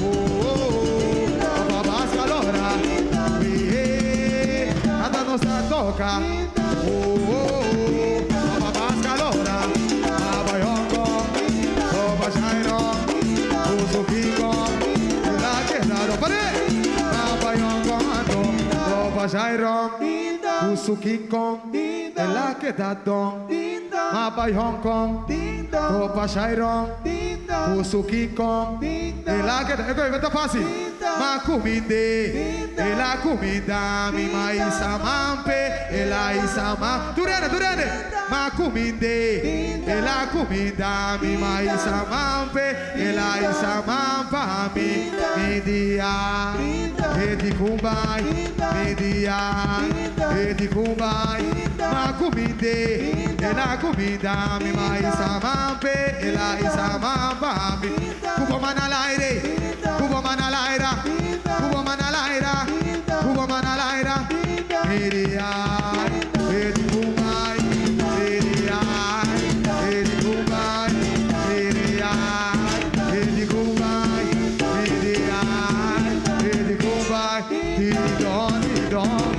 oh, oh, oh, papá más calora, eh, ata nos a toca, oh, oh, oh, papá más calora, Abayongo, Oba Jairo, Uso Kiko, la quedado, pare! Abayongo, ando, Oba Jairo, Uso Kiko, la quedado, Abay Hong Kong, Oba Jairo, Uso Kiko, la quedado, Ecco, está fácil. Macuminde, ela comida, mi maísa mampe, ela isa ma, Durene, Durene, Macuminde, ela comida, mi maísa mampe, ela isa mampa, mi, mi dia, edi kumbai, mi dia, edi kumbai, Macuminde, ela comida, mi maísa mampe, ela isa mampa, mi, Cubo manalaire, Cubo manalaira, Cubo manalaira, Cubo manalaira, Miria, edi kumbai, Miria, edi kumbai, Miria, edi kumbai, Miria, edi kumbai, di don di don,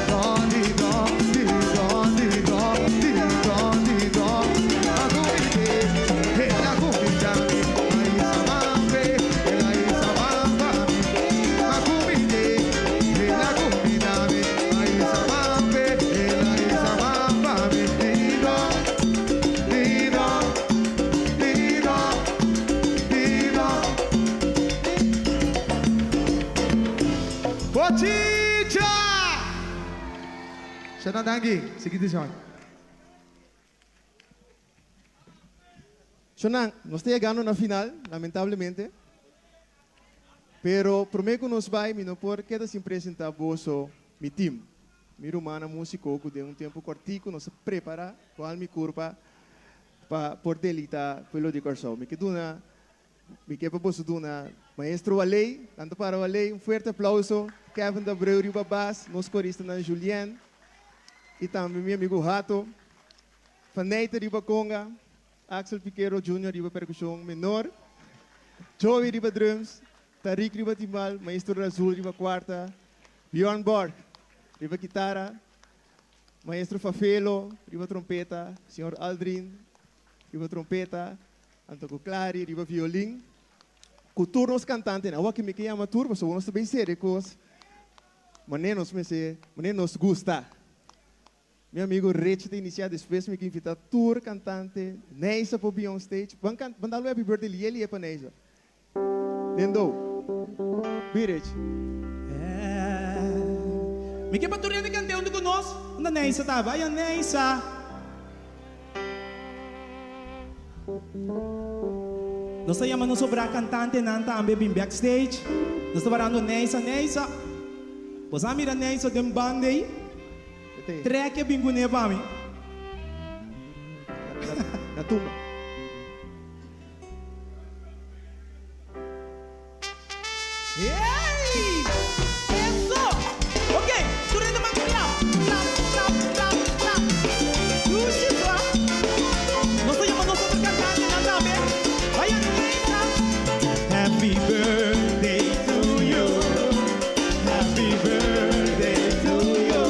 don di don, di don di don, di don di don, Macuminde, ela comida, maísa mambe, ela isa mamba, Macuminde, ela comida, maísa mambe, ela isa mamba, di don, di don, di don, di don. Bochicha! Xandan Dangi, seguinte João. Shonan, nos está llegando na final, lamentablemente. Pero prometo que nos vai, mi no por queda sin presentar vosso mi team. Mi rumana músico que de un tempo cortico nos prepara com mi curva pa por delita pueblo de Corsou. Mi que duna, mi que pa vosso duna, maestro Waley, tanto para Waley, un fuerte aplauso. Kevin da Abreu Riba Bass, nos corista na Julien e também meu amigo Rato. Faneita Riba Conga, Axel Piqueiro Jr. Riba percussão menor, Joey Riba drums, Tariq Riba timbal, Maestro Razul Riba quarta, Bjorn Borg Riba kitara, Maestro Fafelo, riba trompeta, Señor Aldrin, riba trompeta, anto ku Clary, riba violin. Ku tur nos kantantenan. Awor aki mi ke yama tur pasobra nos ta bin serio kos manera nos mester, manera nos gusta. Mi amigo Rich ta inicia, despues mi ke invita tur cantante, Neisa por bin on stage, ban can, ban dal un happy birthday lie lie pa Neisa. Lindo. Bin Rich. Mi ke pa tur hende cante hunto cu nos, unda Neisa ta? Vaya Neisa. Nos ta yama nos sobra cantantenan tambe bin backstage. Nos ta barando Neisa, Neisa. Bo sa mira Neisa den banda ey? Trek e bin kuné pa mi. Na tumba. Hey! Eso! Ok, tur hende man klap, klap, klap, klap, klap. Dushi swa. Nos ta yama nos otro kantantenan tambe. Vaya Neisa. Happy birthday to you. Happy birthday to you.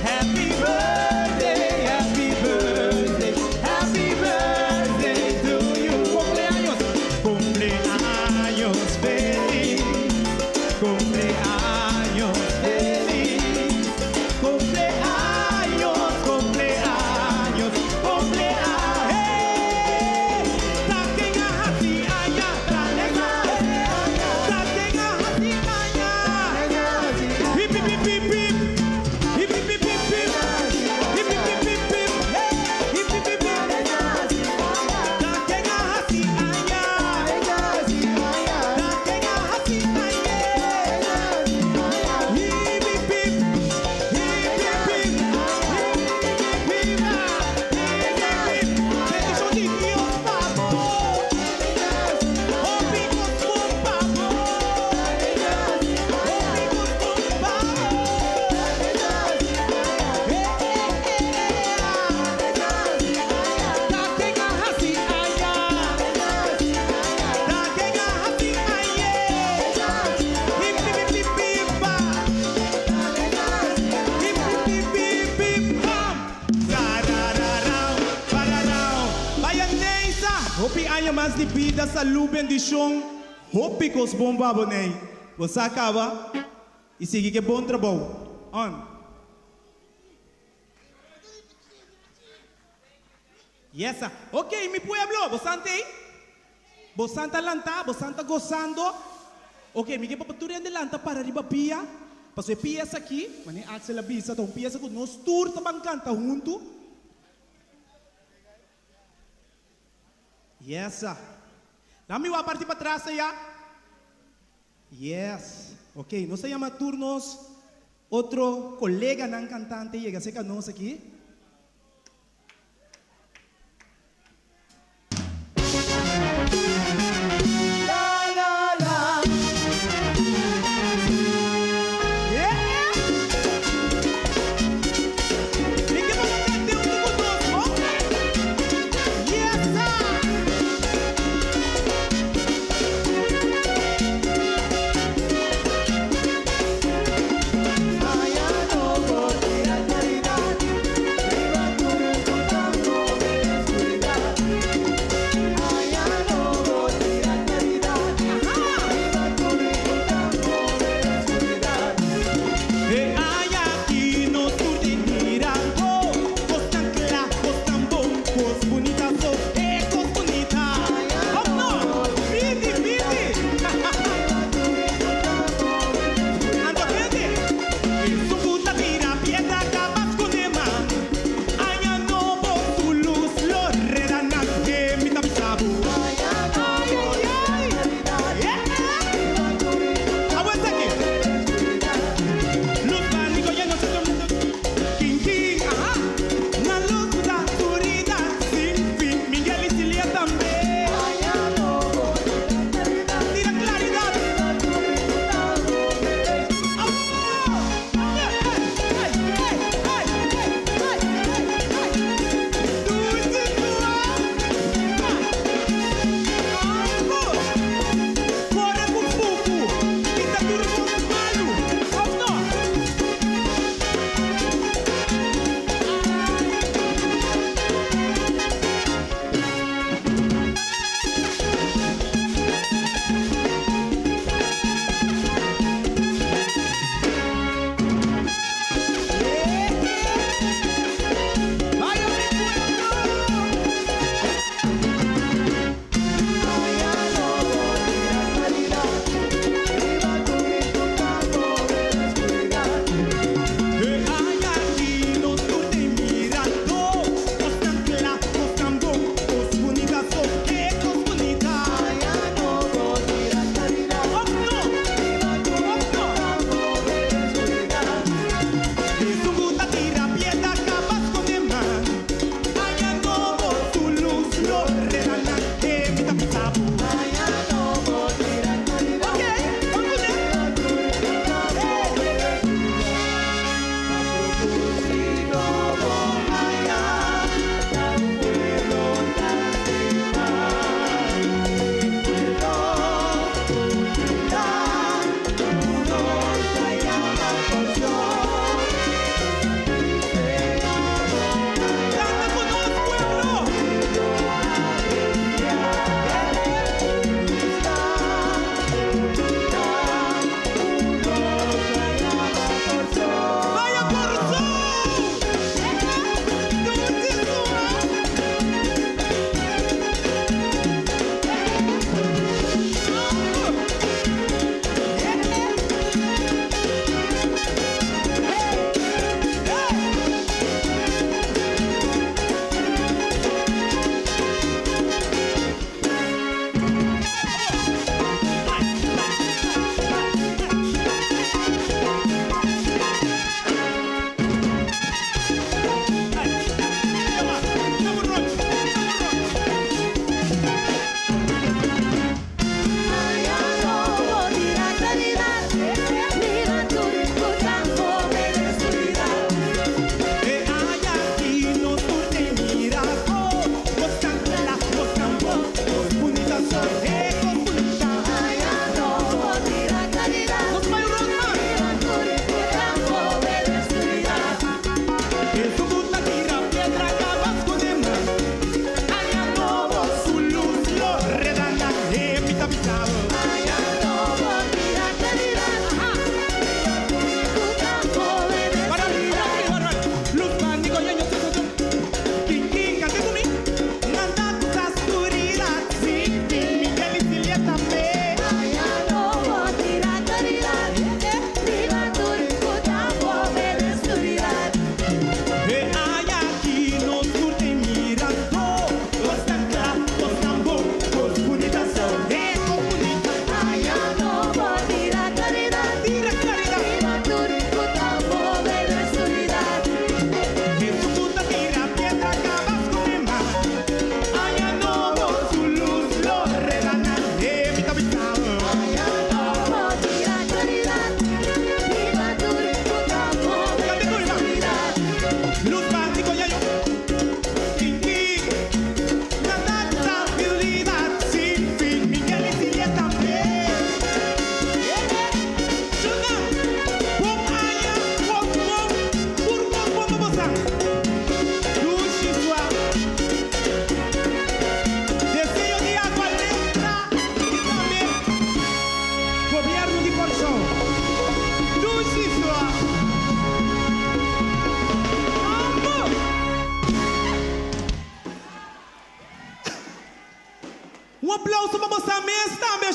Happy birthday, happy birthday, happy birthday to you. Cumpleaños, cumpleaños feliz. Cumpleaños feliz. Cumpleaños, cumpleaños, cumpleaños. Taken a hasi aña, taken a hasi aña. Hip hip hip hip hip. Hip hip hip hip hip. Hip hip hip hip hip. Hip hip hip hip. Taken a hasi aña. Taken a hasi aña. Hip hip hip. Hip hip hip. Hip hip hip. Bendición di Dios pa bo. Hopi kos bon pa bo. Hopi kos bon pa bo. Ta ken a hasi aña. Ta ken a hasi aña. Hip hip hip hip pa. Hip hip hip hip pam. Sarararau, pararau. Vaya Neisa, hopi aña mas di bida, salú, bendishon. Hopi kos bon pa bo Nei. Bo sa kaba i sigui ku e bon trabou. On. Yes sa. Ok mi pueblo, bo san t'ei? Bo san ta lantá? Bo san ta gosando? Ok, mi ke pa tur hende lanta para riba pia, pasobra e piesa aki, manera Axel a bisa, ta un piesa ku nos tur ta ban kanta huntu. Yes sa. Nan mi wak parti patras aya. Yes. Ok, nos ta yama tur nos otro koleganan kantante yega serka nos aki.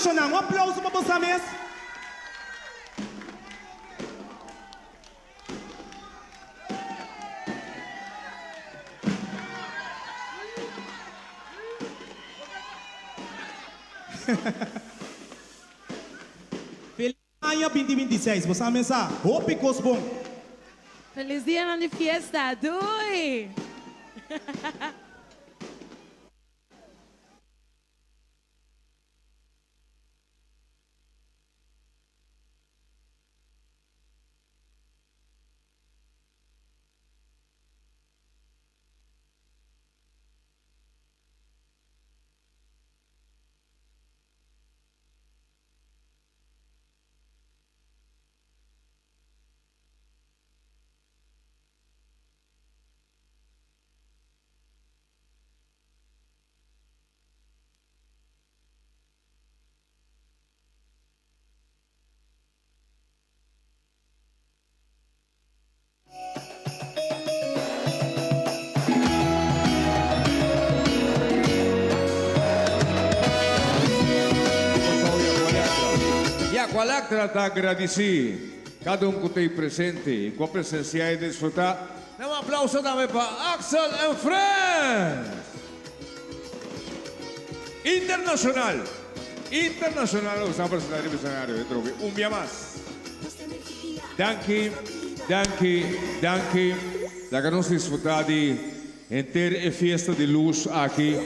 shonan. Un aplouso pa boso mes. Feliz aña 2026. Boso mes sa. Hopi kos bon. Felis dia di fiesta. Doei! E Aqualectra ta gradisí kada un ku ta presente i ku a presensiá i disfrutá. Un aplouso tambe pa Axel and Friends! Internashonal! Internashonal ku ta presentá riba esenario e trobe un bia mas. Danki, danki, danki. Laga nos disfrutá di henter e fiesta di lus aki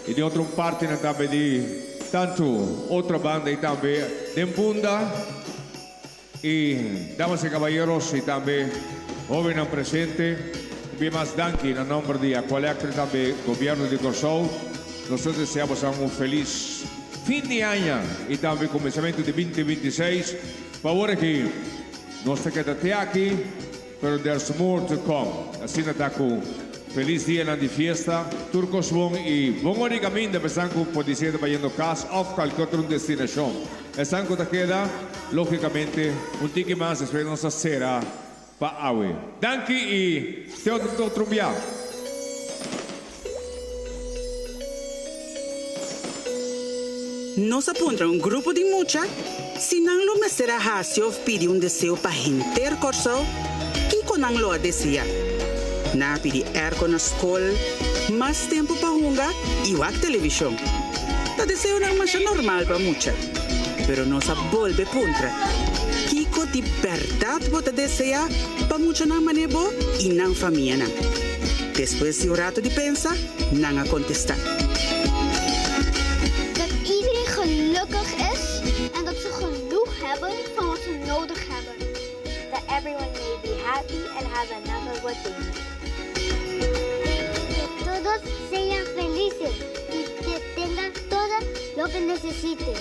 i di otro partinan tambe di tantu otro banda i tambe den Punda. I damas i kabayeros i tambe hóbennan presente, un bia mas danki na nòmber di Aqualectra i tambe Gobièrnu di Kòrsou. Nos ta deseá boso un felis fin di aña i tambe kuminsamentu di 2026. Pa awor aki nos ta keda te aki. Pero there's more to come. Asina ta ku felis dianan di fiesta, tur kos bon i bon ora di kaminda pa esnan ku podisé ta bayendo kas òf kualke otro destinashon. Esnan ku ta keda, lógikamente, un tiki mas despues nos ta sera pa awe. Danki i te otro bia! Nos a puntra un grupo di mucha si nan lo mester a hasi of pidi un deseo pa henter Kòrsou, kiko nan lo a deseá. Nan a pidi èrko na skol, mas tempu pa hunga i wak televishon. Ta deseonan masha normal pa mucha. Pero nos a bolbe puntra, kiko di bèrdat bo ta deseá pa muchanan manera bo i nan famianan? Despues di un ratu di pensa, nan a kontestá. Dat iedereen gelukkig is en dat ze genoeg hebben van wat ze nodig hebben. That everyone may be happy and have enough of what they need. Que todos sean felices y que tengan todo lo que necesiten.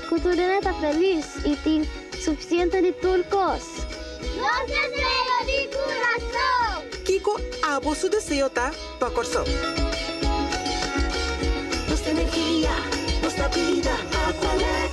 Ku tur hende ta felis i tin sufisiente di tur kos. Nos deseo di kurason! Kiko abo su deseo ta pa Kòrsou? Nos ta energia, nos ta bida, Aqualectra.